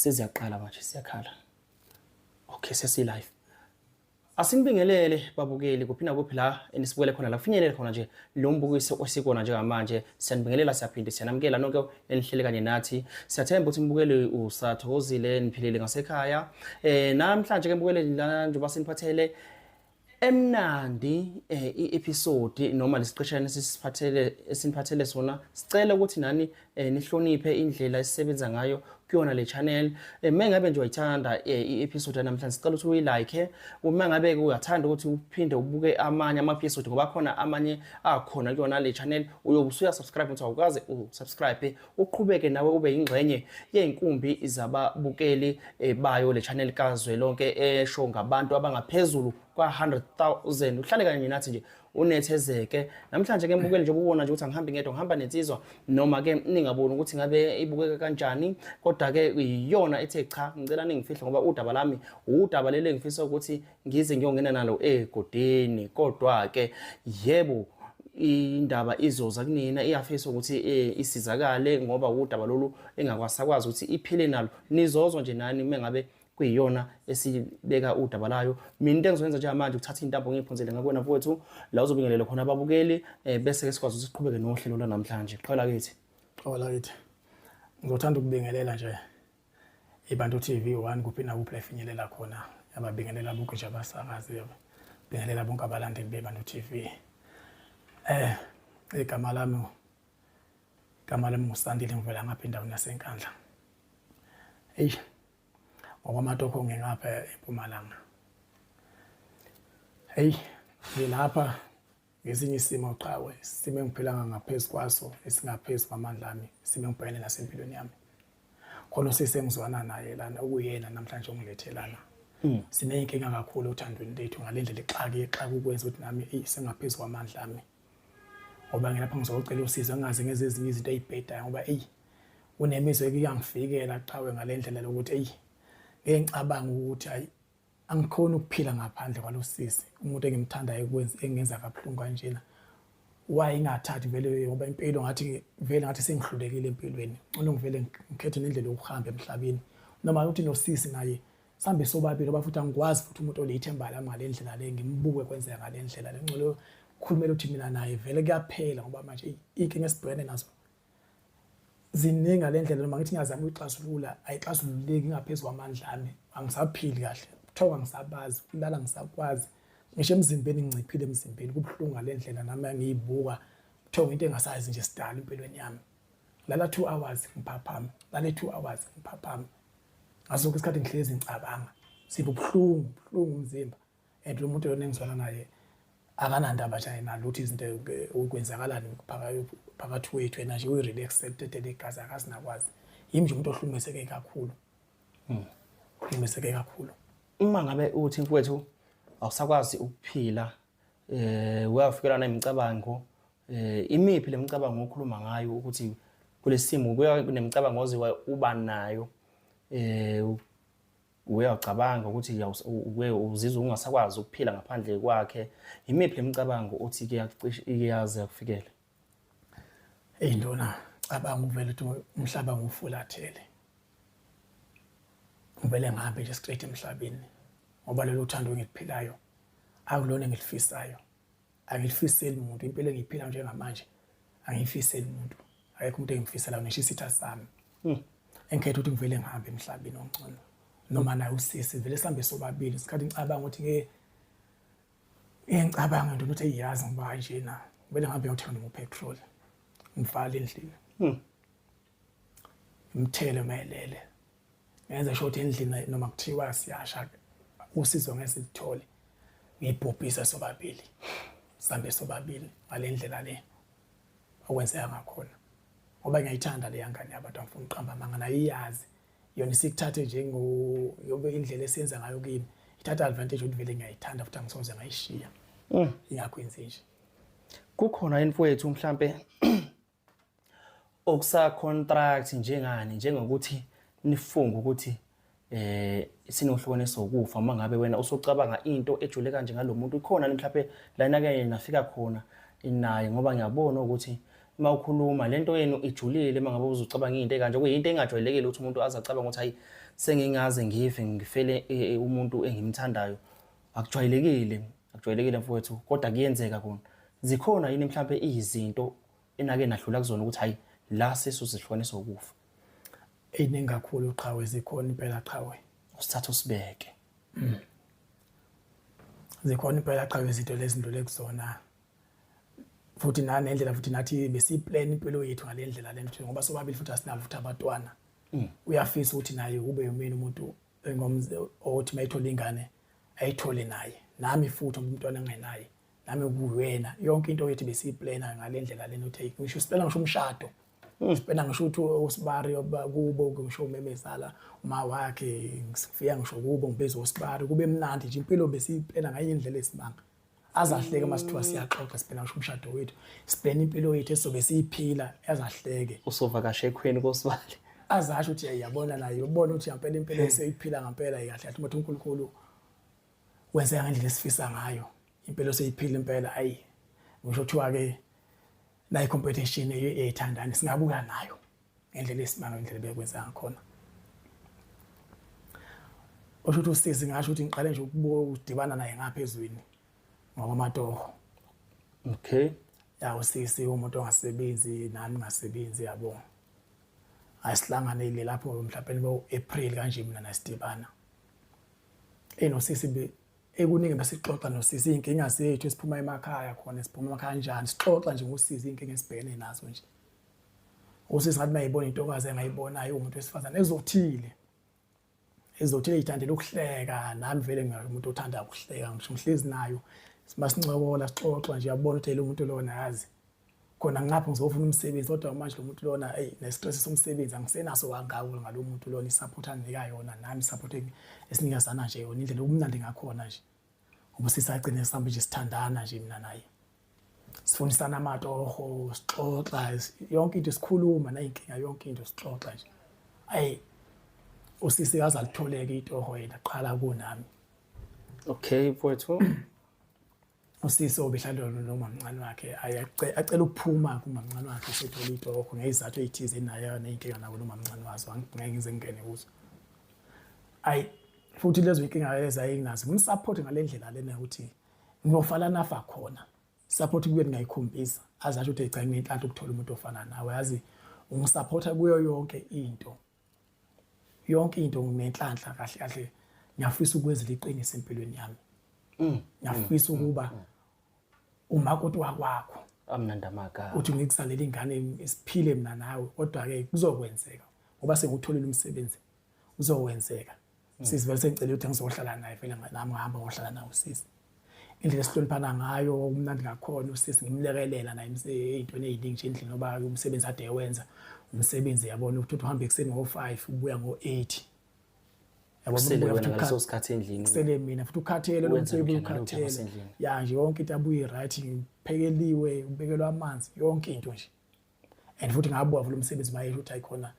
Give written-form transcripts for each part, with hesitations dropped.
Seziyaqala manje siyakhala. Okay, sesi live. Asinibingelele babukeli kuphi nakuphi la enisibukele khona la kufinyelele khona nje lo mbukiso osikona njengamanje. Siyanibingelela, siyaphinde siyanamukela nonke enihlele kanye nathi. Siyathemba ukuthi mbukeli usathokozile, niphilile ngasekhaya. Namhlanje ke mbukeli la njengoba siniphathele emnandi i-episode noma lesiqeshana esisiphathele esiniphathele sona, sicela ukuthi nani nihloniphe indlela esisebenza ngayo kuyona le channel. Mengabe nje uyayithanda i-episode yanamhlanje, sicela ukuthi uyilike. Uma ngabe uyathanda ukuthi uphinde ubuke amanye ama-episode, ngoba khona amanye akhona kuyona le channel, uyobe usuya subscribe ukuthi awukaze usubscribe, uqhubeke nawe ube yingxenye yey'nkumbi zababukeli bayo le channel kazwelonke esho ngabantu abangaphezulu kwa-100,000. Uhlale kanye nathi nje unethezeke namhlanje ke mbukeli. Nje ubona nje ukuthi angihambi ngedwa, ngihamba nensizwa, noma ke ningaboni ukuthi ngabe ibukeka kanjani, kodwa ke iyona ethe cha, ngicela ningifihle ngoba udaba lami udaba leli engifisa ukuthi ngize ngiyongena nalo egodini. Kodwa ke yebo, indaba izoza kunina, iyafisa ukuthi isizakale ngoba udaba lolu engakwasakwazi ukuthi iphile nalo. Nizozwa nje nani mengabe kuyiyona esibeka udaba layo. Mina into engizoyenza njengamanje ukuthatha intambo ngiyiphonsele ngakuwena mfowethu, la uzobingelela khona ababukeli, bese ke sikwazi ukuthi siqhubeke nohlelo lwanamhlanje. Qala kithi. Qala kithi. Ngizothanda ukubingelela nje Ibantu TV 1 kuphi nakuphi la ifinyelela khona. Yababingelela bonke nje abasakazi, yabingelela bonke abalandeli beBantu TV. Igama lami nguSandile, ngivela ngapha endaweni yaseNkandla. Hey, ngokwamatokho ngingapha eMpumalanga. Hey, ngilapha ngesinye isimo qhawe, isimo engiphila ngaphezu kwaso, esingaphezu kwamandla ami, isimo engibhekene naso empilweni yami. Khona usisi engizwana naye lana, okuyena namhlanje ongilethe lana. Sineyinkinga kakhulu othandweni lethu ngale ndlela exake exake ukwenza ukuthi nami eyi sengaphezu kwamandla ami. Ngoba ngilapha ngizocela usizo, ngingaze ngenze ezinye izinto ey'bhedayo, ngoba eyi unemizwa ekuyangifikela qhawe ngale ndlela lokuthi eyi ngeke ngicabanga ukuthi ayi angikhoni ukuphila ngaphandle kwalo sisi, umuntu engimthandayo ekwenza engenza kabuhlungu kanjena. Why ingathathi vele, ngoba impilo ngathi vele ngathi sengihlulekile empilweni, ngcono ngivele ngikhethe nendlela yokuhamba emhlabeni, noma ukuthi nosisi naye sambe sobabili, ngoba futhi angikwazi futhi umuntu olithemba lami ngale ndlela le ngimbuke kwenzeka ngale ndlela le. Ngcono khulumela ukuthi mina naye vele kuyaphela, ngoba manje iy'nkinga esibhekene nazo ziningi ngale ndlela, noma ngithi ngiyazama ukuyixazulula ayixazululeki, ingaphezu kwamandla ami. Angisaphili kahle, kuthiwa angisabazi ukulala, ngisakwazi ngisho emzimbeni, nginciphile emzimbeni, kubuhlungu ngale ndlela. Nami angiyibuka kuthiwa into engasazi nje sidala empilweni yami. Lala 2 hours ngiphaphame, lale 2 hours ngiphaphame, ngaso sonke isikhathi ngihlezi ngicabanga sibe ubuhlungu, buhlungu umzimba. And lo muntu lona engizwana naye akanandaba nje nalutho izinto okwenzakalani phakathi kwethu, yena nje uyi-relax, ededele igazi, akasinakwazi. Yimi nje umuntu ohlukumezeke kakhulu, ohlukumezeke kakhulu. Uma ngabe uthi mfowethu awusakwazi ukuphila, uyafikela nemicabango, imiphi lemicabango okhuluma ngayo ukuthi kulesimo kuya kunemicabango oziwa uba nayo, uyacabanga ukuthi uke uzizwa ungasakwazi ukuphila ngaphandle kwakhe? Imiphi lemicabango othi kuyacishe iyaze yakufikela? Eyi ndona, cabanga uvele ukuthi umhlaba ngiwufulathele, ngivele ngihambe nje straight emhlabeni, ngoba lelo thando engiliphilayo akulona engilifisayo, angilifiseli muntu. Impilo engiyiphila njengamanje angiyifiseli muntu, akekho umuntu engimfisela, ngisho isitha sami. Engikhetha ukuthi ngivele ngihambe emhlabeni ongcono, noma naye usisi vele sihambe sobabili. Isikhathi ngicabanga ukuthi ngeke ngicabanga nje ukuthi eyazi ngiba kanjena, vele ngihambe ngiyothenga noma upetrol, ngivale endlini, ngimthele mayelele, ngenze sure ukuthi endlini noma kuthiwa siyasha usizo ngeke silithole, ngiyibhubhise sobabili, sihambe sobabili ngale ndlela le okwenzeka ngakhona, ngoba ngiyayithanda le yangane yabantu. Angifuni ukuqamba amanga, nayo iyazi yona, isikuthathe njengo yobe indlela esiyenza ngayo kimi, ithatha advantage ukuthi vele ngiyayithanda futhi angisoze ngayishiya, ingakho yenze nje. Kukhona yini mfowethu mhlambe okusa contract njengani, njengokuthi nifunge ukuthi sinohlukaniswa ukufa, uma ngabe wena usocabanga into ejule kanje ngalomuntu, ikhona mhlawumbe la nake nafika khona naye? Ngoba ngiyabona ukuthi Uma ukhuluma lento yenu ijulile uma ngabe uzocabanga into ekanje kuyinto engajwayelekile ukuthi umuntu aze acabanga ukuthi hayi sengingaze ngife ngifele umuntu engimthandayo. Akujwayelekile, akujwayelekile mfowethu kodwa kuyenzeka kona. Zikhona yini mhlampe izinto enake nadlula kuzona ukuthi hayi la sesizihlukanisa ukufa? Eyiningi kakhulu qhawe, zikhona impela qhawe. Usithatha usibeke. Zikhona impela qhawe izinto lezi ndlule kuzona. Futhi nanendlela futhi nathi besiyiplan impilo yethu ngale ndlela lena futhi ngoba sobabili futhi asinabo futhi abatwana. Uyafisa ukuthi naye ube umini umuntu engomze othi mayithola ingane ayithole naye. Nami futhi umntwana engenaye. Nami kuwena yonke into yethu besiyiplana ngale ndlela lena uthi ngisho siplana ngisho umshado. Siplana ngisho ukuthi usibari kubo ngisho umemezala uma wakhe ngifika ngisho kubo ngibiza usibari kube mnandi nje impilo besiyiplana ngayo indlela esimanga. Azahleke masithiwa siyaxoxa siplana ngisho umshado wethu. Siplana impilo yethu esizobe siyiphila azahleke. Usovakasha ekhweni kosibali. Azasho ukuthi uyabona naye ubona ukuthi ngempela impilo eseyiphila ngempela kahle kahle ukuthi uNkulunkulu wenzeka ngendlela esifisa ngayo. Impilo seyiphila impela ayi. Ngisho kuthiwa ke la competition eyithandana singabuka nayo ngendlela esimanga indlela bekwenza ngakhona. Osho ukuthi usisi ngasho ukuthi ngiqale nje ukubuka ukudibana naye ngapha ezweni ngokwamatoho. Okay. Ya usisi umuntu ongasebenzi nami ngasebenzi yabo. Asihlanganele lapho mhlawumbe bo April kanje mina nasidibana. Enosisi ekuningi besixoxa nosisi iy'nkinga zethu esiphuma emakhaya khona siphuma emakhaya kanjani sixoxa nje ngosizi iy'nkinga esibhekene nazo nje. Usisi ngathi mayibona intokazi engayibonayo umuntu wesifazane ezothile. Ezothile ithandela ukuhleka nami vele ngingumuntu othanda ukuhleka ngisho ngihlezi nayo masincokola sixoxa nje yabona ukuthi lo muntu lona yazi khona ngapha ngizofuna umsebenzi kodwa manje lo muntu lona hey nestress somsebenzi angisenaso kangako ngalo muntu lona isupport anginika yona nami isupport esinikezana nje yona indlela okumnandi ngakhona nje ngoba sisagcine sihambe nje sithandana nje mina naye sifundisana amatoho sixoxa yonke into sikhuluma nayinkinga yonke into sixoxa nje ayi usisi kaze alitholeke itoho yena qala kunami. Okay mfowethu. Usisi obehlala nomamncane wakhe acela ukuphuma kumamncane wakhe sethola itoho ngezizathu ezithize naye nenkinga nawo nomamncane wazo angeke ngize ngingene kuzo. Ayi futhi lezo inkinga lezi ayinazo ngimsupport ngalendlela lena ukuthi ngiyofala nafa khona. Support kuye ngingayikhombisa azasho ukuthi cha nginenhlanhla ukuthola umuntu ofana nawe yazi ungisupporta kuyo yonke into. Yonke into nginenhlanhla kahle kahle ngiyafisa ukwenza iqiniso empilweni yami. Ngiyafisa ukuba umakoti wakwakho. Amnandi amagama. Uthi ngikusalela ingane isiphile mina nawe kodwa ke kuzokwenzeka ngoba sengutholile umsebenzi uzokwenzeka. Sisi vele sengicela ukuthi ngizohlala naye vele nami ngihamba ngohlala naye usisi. Indlela esihloniphana ngayo kumnandi ngakhona usisi ngimlekelela naye ey'ntweni ey'ningi nje endlini ngoba umsebenzi ade ewenza umsebenzi yabona ukuthi uhambe ekuseni ngo-5 ubuya ngo-8. Yabo Kusele wena ngaleso sikhathi endlini. Kusele mina futhi ukhathele lo msebenzi ukhathele. Ya nje yonke into abuye right ngiphekeliwe ubekelwa amanzi yonke into nje. And futhi ngabuka vele umsebenzi mayesho ukuthi ayikhona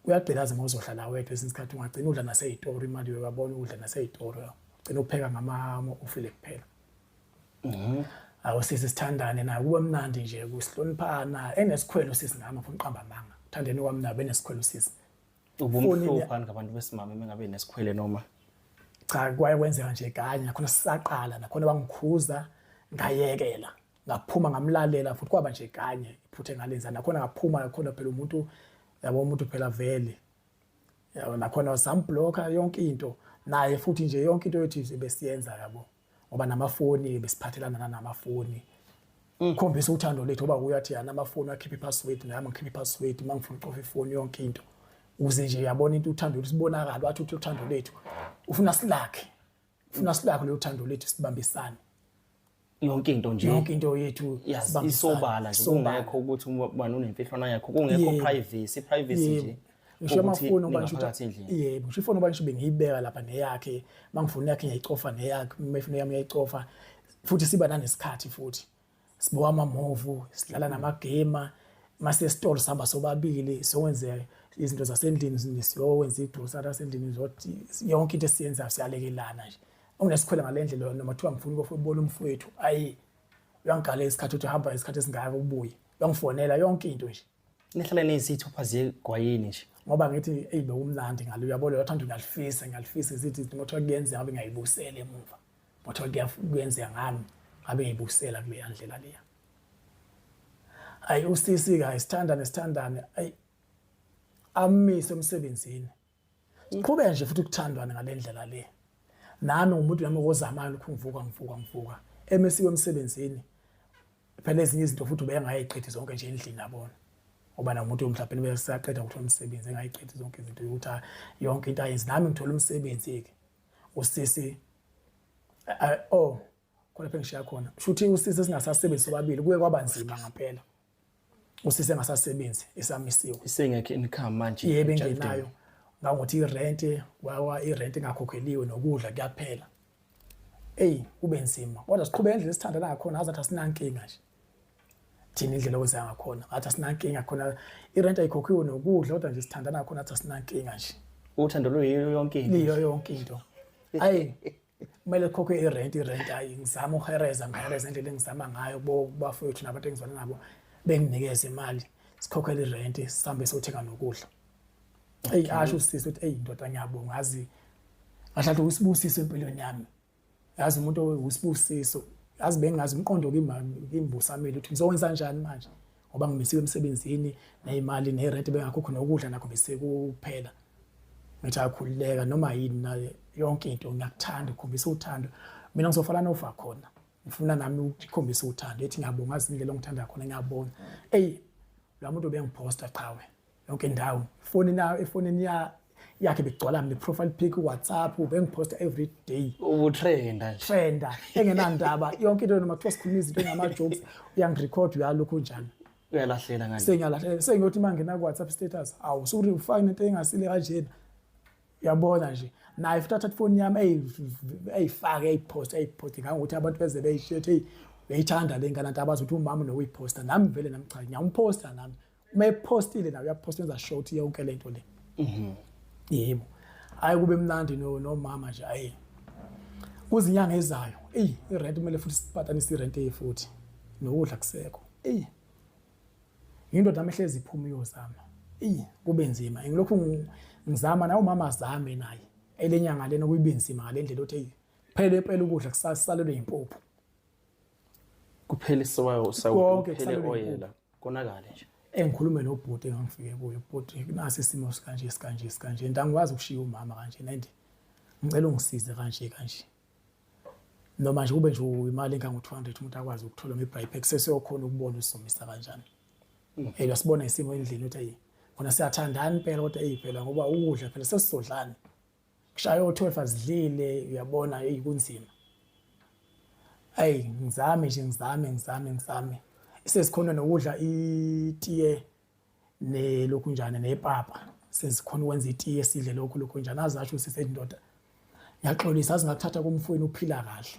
kuyagqilaza uma uzohlala wedwa esinye isikhathi ungagcina udla nasey'toro imali uyabona udla nasey'toro ugcina upheka ngama-ofile kuphela. Awu sisi sithandane naye kube mnandi nje kusihloniphana enesikhwelo sisi ngami ngifuna uqamba amanga. Thandeni kwami nabe enesikhwelo sisi. Ubumhlupha ngabantu besimame mengabe nesikhwele noma cha kwaye kwenzeka nje kanye nakhona sisaqala nakhona bangikhuza ngayekela ngaphuma ngamlalela futhi kwaba nje kanye iphuthe ngalenza nakhona ngaphuma nakhona phela umuntu yabo umuntu phela vele yabo nakhona samblocka yonke into naye futhi nje yonke into yethu besiyenza yabo ngoba namafoni besiphathelana namafoni ukhombisa uthando lethu ngoba uyathi yana amafoni akhipha ipassword nami ngikhipha ipassword uma ngifuna ucofa ifoni yonke into uze nje uyabona into uthando lethu sibonakala wathi uthi uthando lethu ufuna silakhe ufuna silakhe lo thando lethu sibambisane yonke into nje yonke into yethu isobala nje kungekho ukuthi ubani unemfihlwana yakho kungekho privacy privacy nje ngisho amafoni ngoba ngisho yebo ngisho ifoni ngoba ngisho bengiyibeka lapha neyakhe mangifuna yakhe ngiyayicofa neyakhe uma ifuna yami ngiyayicofa futhi siba nanesikhathi futhi sibuka amamovu sidlala namagame mase esitolo sihamba sobabili sokwenza izinto zasendlini siyokwenza igrocery yasendlini zothi yonke into esiyenzayo siyalekelana nje unesikhwele ngale ndlela noma kuthiwa ngifuna ukubona umfowethu ayi uyangigala isikhathi ukuthi uhamba isikhathi esingaka ubuye. Bangifonela yonke into nje. Nihlale niyisithupha ziyegwayini nje. Ngoba ngithi eyi bekumnandi ngalo uyabona uthando ngiyalifisa ngiyalifisa izithi izinto kuthiwa kuyenzeka ngabe ngiyayibusela emuva. Kuthiwa kuyenzeka ngami ngabe ngiyibusela kuleya ndlela leya. Ayi usisi ke sithandane sithandane ayi amise emsebenzini. Siqhubeke nje futhi ukuthandwana ngale ndlela le. Nami ngumuntu nami ozamayo lokhu ngivuka ngivuka ngivuka. Emesiwe emsebenzini phela ezinye izinto futhi ubengayiqedi zonke nje endlini yabona. Ngoba nomuntu mhlawumbe besaqeda ukuthola umsebenzi engayiqedi zonke izinto ukuthi yonke into ayenzi nami ngithola umsebenzi ke. Usisi oh khona lapho engishiya khona. Shuthi usisi singasasebenzi sobabili kuye kwaba nzima ngempela. Usisi engasasebenzi esamisiwe. Isengekho income manje. Yebo engenayo. Ngangokuthi irent wawa irent engakhokheliwe nokudla kuyaphela. Ey kube nzima. Kodwa siqhubeka indlela esithandana ngakhona ngazathi asinankinga nje. Thina indlela okwenza ngakhona ngathi asinankinga khona irent ayikhokhiwe nokudla kodwa nje sithandana ngakhona ngathi asinankinga nje. Uthando luyiyo yonke into. Liyo yonke into. Ayi kumele kukhokhe irent irent ayi ngizama uhereza ngihereza indlela engizama ngayo kubo bafowethu nabantu engizwana nabo benginikeze imali sikhokhele irent sihambe siyothenga nokudla. Eyi asho usisi ukuthi eyi ndoda ngiyabonga ngazi ngahlathi usibusiso empilweni yami. Yazi umuntu usibusiso yazi bengazi umqondo kimi busamile ukuthi ngizokwenza kanjani manje ngoba ngimisiwe emsebenzini nezimali nerent bengakhokho nokudla nakho bese kuphela. Ngithi akhululeka noma yini naye yonke into ngiyakuthanda ukukhombisa uthando. Mina ngizofana nofa khona. Ngifuna nami ukukhombisa uthando ethi ngiyabonga indlela ongithanda khona ngiyabonga. Eyi lo muntu ubengiphosta qhawe yonke indawo. Ifoni na efonini ya yakhe begcwala mina profile pic WhatsApp bengiphosta every day. Ubutrenda nje. Trenda engenandaba yonke into noma kuthiwa sikhuluma izinto engama jokes uyangirecord uyalokhu njalo. Uyalahlela ngale. Sengiyalahlela sengiyothi mangena ku WhatsApp status awu suri ufake into engasile kanjena. Uyabona nje naye futhi athatha ifoni yami eyifake eyipost eyipost ngangokuthi abantu beze beyishiye hey uyayithanda le ngane abazi ukuthi umama nokuyiposta nami vele nami cha ngiyamposta nami uma epostile naye uyaposta wenza sure ukuthi yonke lento le. Yebo. Hayi kube mnandi nomama nje ayi. Kuzinyanga ezayo eyi irent kumele futhi sipatanise irent futhi nokudla kusekho. Eyi indoda yami ehlezi iphuma iyozama. Eyi kube nzima ngilokhu ngizama naye umama azame naye elenyanga lena kuyibe nzima ngalendlela othi eyi phela impela ukudla kusasalelwe impuphu. Kuphela isiwayo Konke kuphele kusalelwe oyela konakale nje. Engikhulume nobhuti engangifike kuye ubhuti nasi isimo sikanje sikanje sikanje and angikwazi ukushiya umama kanje and ngicela ungisize kanje kanje. Noma nje kube nje imali engango 200 umuntu akwazi ukuthola ngebraai pack seseyokhona ukubona usizomisa kanjani. Eh sibona isimo endlini ukuthi ayi khona siyathandana impela kodwa eyi phela ngoba ukudla phela sesizodlana. Kushaya o12 azidlile uyabona eyi kunzima. Ayi ngizame nje ngizame ngizame ngizame. Sesikhona nokudla itiye nelokhu njani nepapa. Sesikhona ukwenza itiye sidle lokhu lokhu njani azasho sisendoda. Ngiyaxolisa azi ngakuthatha kumfowenu uphila kahle.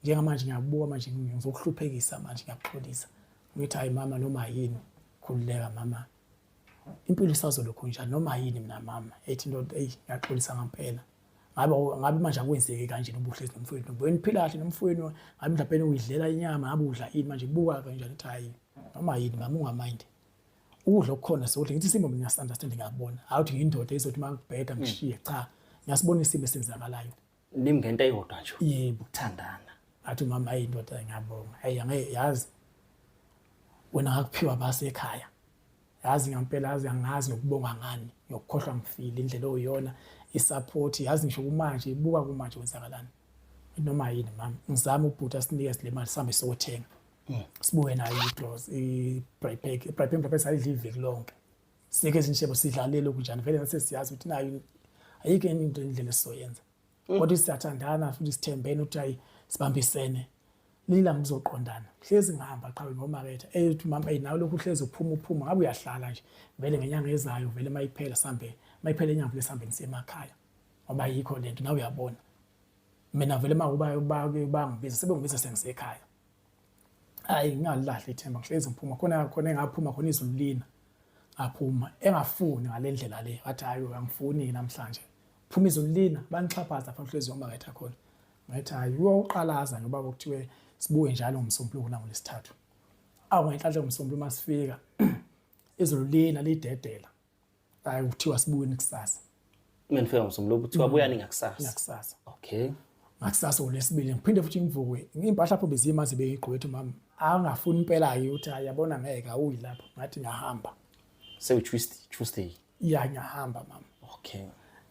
Njengamanje ngiyabuka manje ngizokuhluphekisa manje ngiyaxolisa. Ngithi hayi mama noma yini khululeka mama. Impilo isazolokhu njani noma yini mina mama ethi indoda eyi ngiyaxolisa ngempela. Ngabe ngabe manje akwenzeki kanje nobuhlezi nomfowenu. Wena uphila kahle nomfowenu ngabe mhlawumbe uyidlela inyama ngabe udla ini manje buka kanjani ethi hayi noma yini mama ungamind. Ukudla okukhona sodla ngithi isimo mina understand ngiyabona. Hayi ukuthi ngiyindoda ezothi makubheda ngishiye cha. Ngiyasibona isimo esenzakalayo. Nimngento eyodwa nje. Yebo. Ukuthandana. Athi mama ayi indoda ngiyabonga. Hayi angeke yazi. Wena ngakuphiwa basekhaya. Yazi ngempela yazi angazi ngokubonga ngani ngiyokukhohlwa ngifile indlela oyiyona isupport yazi ngisho kumanje ibuka kumanje kwenzakalani. Noma yini mama ngizama ubhuti asinikeze le mali sihambe siyothenga. Sibuye nayo i-gloss i-braai pack i-braai pack mhlawumbe sayidla iviki lonke. Sike izinshebo sidlalele kunjani vele nathi siyazi ukuthi nayo ayikho enye into indlela esizoyenza. Kodwa siyathandana futhi sithembene ukuthi hayi sibambisene. Lila ngizoqondana. Hlezi ngihamba qhawe ngomaketha. Ethi mama hey nawe lokhu uhlezi uphuma uphuma ngabe uyahlala nje. Vele ngenyanga ezayo vele mayiphela sambe mayiphela inyanga vele sambe nisemakhaya. Ngoba yikho lento nawe uyabona. Mina vele makuba bangibiza sebengibiza sengisekhaya. Hayi ngingalilahli ithemba ngihlezi ngiphuma khona khona engaphuma khona izulu lina. Aphuma engafuni ngalendlela le wathi hayi angifuni namhlanje. Phuma izulu lina banixhaphaza lapha hlezi umaketha khona. Ngathi hayi uyoqalaza ngoba kuthiwe sibuye njalo ngomsombuluko nangolesithathu. Awu ngenhlanhla ngomsombuluko uma sifika izulu lina lidedela. Hayi kuthiwa sibuyeni kusasa. Uma nifika ngomsombuluko kuthiwa buyani ngakusasa. Ngakusasa. Okay. Ngakusasa ngolwesibili ngiphinde futhi ngivuke. Impahla lapho bezimanzi beyigqoke ethi mama angafuni impela ke ukuthi yabona ngeke awuyi lapho. Ngathi ngahamba. Sewu Tuesday, Tuesday. Ya ngiyahamba mama. Okay.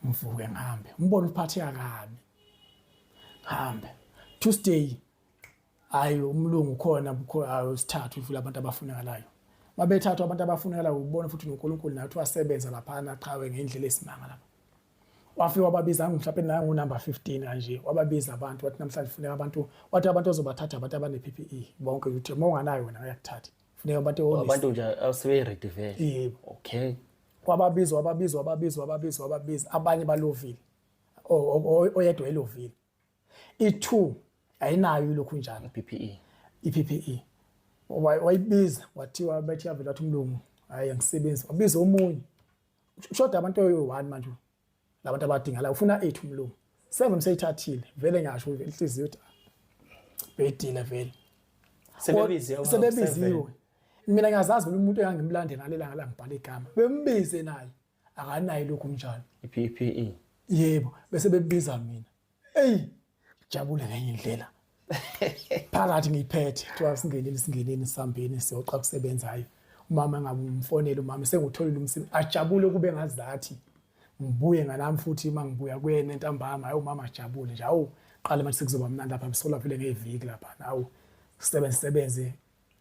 Ngivuke ngihambe. Umbona uphatheka kabi. Hambe. Tuesday hayi umlungu khona usithathu ifula abantu abafunakalayo mabethathwa abantu abafunakalayo ubona futhi noNkulunkulu nathi wasebenza laphana qhawe ngendlela esimanga lapha wafika wababiza mhlawumbe naye ngunumber 15 kanje wababiza abantu wathi namhlanje funeka abantu wathi abantu ozobathatha abantu abane PPE bonke ukuthi uma unganayo wena uyakuthatha funeka abantu abantu nje asebe ready vele. Yebo. Okay. Wababiza wababiza wababiza wababiza wababiza abanye balovile oyedwa elovile i2 ayinayo ilokhu njalo PPE. iPPE wayibiza wathiwa bethi yavela wathi umlungu hayi angisebenzi wabiza omunye ushoda abantu oyi-1 manje labantu abadinga la ufuna 8 umlungu 7 seyithathile vele ngasho inhliziyo ukuthi bhedile vele. Sebebiziwe. Sebebiziwe. Mina ngiyazazi vele umuntu engangimlandela ngalelanga la ngibhala igama bembize naye akanayo lokhu njalo iPPE. Yebo bese bebiza mina. Ey jabule ngenye indlela. Phakathi ngiyiphethe kuthiwa singenile singenile sihambeni siyoxa kusebenzayo. Umama ngabumfonela umama sengutholile umsebenzi ajabule kube ngazathi ngibuye nganami futhi uma ngibuya kuyena entambama hayi umama ajabule nje awu qala manje sekuzoba mnandi lapha ngisola vele ngeviki lapha awu sisebenze sebenze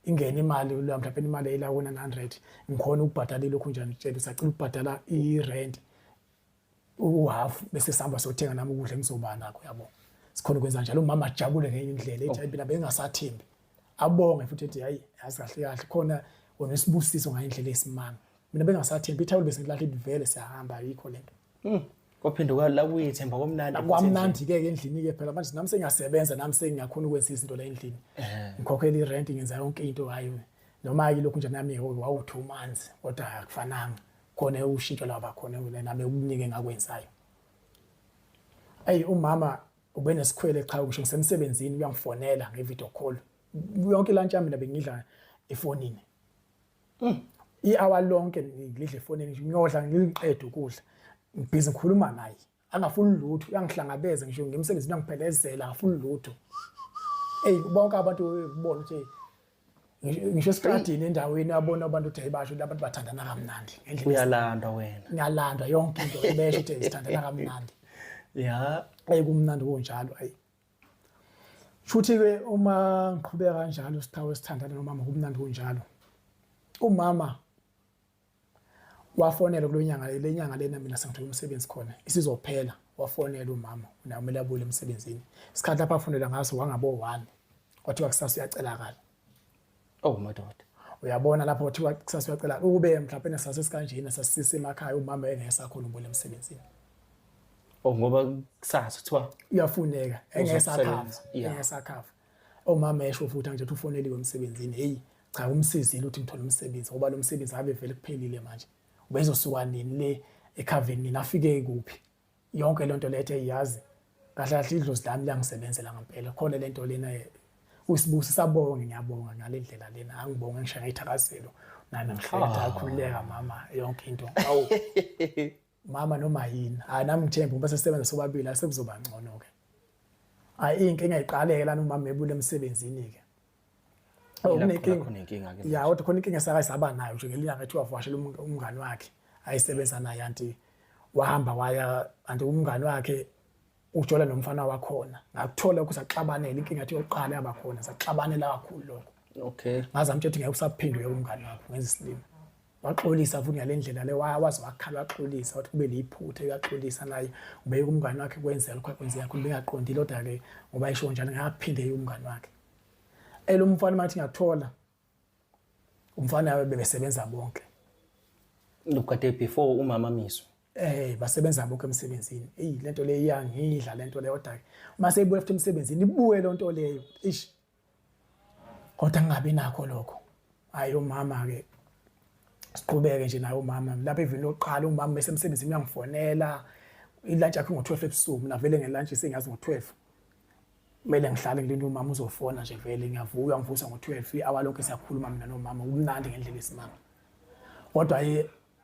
ingene imali la mhlawumbe imali eyila ku 900 ngikhona ukubhadala lokhu njani ngitshela usacela ukubhadala i-rent uhalf bese sihamba siyothenga nami ukudla engizoba nakho yabo sikhona ukwenza njalo umama ajabule ngenye indlela ethi hayi mina bengingasathembi abonge futhi ethi hayi yazi kahle kahle khona wena isibusiso ngayo indlela esimanga mina bengasathembi ithawula bese ngilahla vele siyahamba ayikho lento. Kwaphenduka la kuyithemba kwamnandi. Kwamnandi ke endlini ke phela manje nami sengiyasebenza nami sengiyakhona ukwenza izinto la endlini. Ngikhokhela irent ngenza yonke into hayi noma ke lokhu nje nami wawu 2 months kodwa akufananga khona ushintsho laba khona nami ukunike ngakwenzayo. Ayi umama ubenesikhwele cha ngisho ngisemsebenzini uyangifonela ngevideo call. Yonke lunch yami mina bengidla efonini. I-hour lonke ngidla efonini nje ngiyodla ngiqede ukudla. Ngibhizi ngikhuluma naye. Angafuni lutho uyangihlangabeza ngisho ngemsebenzini uyangiphelezela angafuni lutho. Ey bonke abantu kubona ukuthi ngisho esitradini endaweni abona abantu ukuthi ayibasho labantu bathandana kamnandi ngendlela uyalandwa wena. Ngiyalandwa yonke into ebesho ukuthi sithandana kamnandi. Ya. Ayi kumnandi kunjalo ayi. Futhi ke uma ngiqhubeka kanjalo sithawe sithandana nomama kumnandi kunjalo. Umama wafonela kulonyanga lenyanga lena mina sengithola umsebenzi khona isizophela wafonela umama naye kumele abuye emsebenzini. Isikhathi lapha afonela ngaso wangabo 1 kwathiwa kusasa uyacelakala. Oh madoda. Uyabona lapho kuthiwa kusasa uyacela ukube mhlawumbe nesase sikanjena sasise emakhaya umama engesakhona ubuye emsebenzini. Oh ngoba kusasa kuthiwa uyafuneka engesakhava Uzokusebenza, yeah. engesakhava. Umama esho futhi nje ufoneliwe emsebenzini hey cha umsizile ukuthi ngithole umsebenzi ngoba lo msebenzi abe vele kuphelile manje. Ubezosuka nini le ekhaveni nini afike kuphi. Yonke lento lethe iyazi kahle kahle idlozi lami liyangisebenzela ngempela khona lento lena usibusi sabonge ngiyabonga ngale ndlela lena angibonge ngisho ngayithakazelo nami ngihleka akhululeka mama yonke into awu mama noma yini hayi nami ngithemba ngoba sesisebenza sobabili asekuzoba ngcono ke hayi inkinga iqaleke lana umama ebule emsebenzini ke Kunenkinga khona inkinga ke. Ya kodwa khona inkinga saka saba nayo nje ngelanga ethi wavakashela umngani wakhe ayisebenza naye anti wahamba waya anti umngani wakhe ujola nomfana wakhona ngakuthola ukuthi saxabanela inkinga yathi yokuqala yaba khona saxabanela kakhulu lokho. Okay. Ngaze amtshela ukuthi ngeke usaphinde uye kumngani wakho ngenza isilima. Waxolisa futhi ngale ndlela le waze wakhala waxolisa wathi kube liphutha uyaxolisa naye ubeke umngani wakhe kwenzeka lokho kwenzeka khona bengaqondile kodwa ke ngoba isho njalo ngaphinde umngani wakhe. Elomfana mathi ngiyathola umfana bebesebenza bonke. Lokade before umama miswa. Basebenza bonke emsebenzini. Ey lento le iyangidla lento le kodwa ke uma seyibuya futhi emsebenzini ibuye lonto leyo. Ish. Kodwa ngingabi nakho lokho. Hayi umama ke siqhubeke nje naye umama lapha even lokuqala umama bese emsebenzini uyangifonela ilunch yakhe ngo12 ebusuku mina vele ngelunch sengazi ngo12. Kumele ngihlale ngilinde umama uzofona nje vele ngiyavuka ngivusa ngo-12 i-hour lokho siyakhuluma mina nomama kumnandi ngendlela esimanga. Kodwa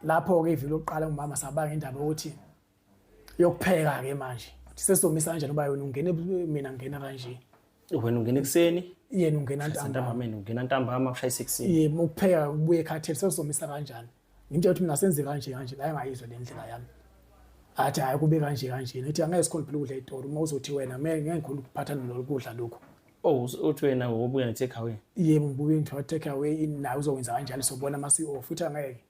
lapho-ke iviki lokuqala umama sabanga indaba yokuthi yokupheka-ke manje sesizomisa kanjani uba yona ungene mina ngingena kanje. Wena ungena ekuseni? Yena ungena ntambama. Ungena ntambama ushayisa ekuseni. Yebo, ukupheka ubuye ekhathele sesizomisa kanjani? Ngimtshela ukuthi mina senze kanje kanje la engayizwa le ndlela yami. Athi hayi kube kanje kanje. Ngithi angeke sikhona phela ukudla etoro uma uzothi wena ngeke ngikhona ukuphatha nalolu kudla lokhu. Oh uthi wena ubuya ne take away. Yebo ngibuye ngithola take away nawe uzokwenza kanjalo sobona ama CO futhi angeke.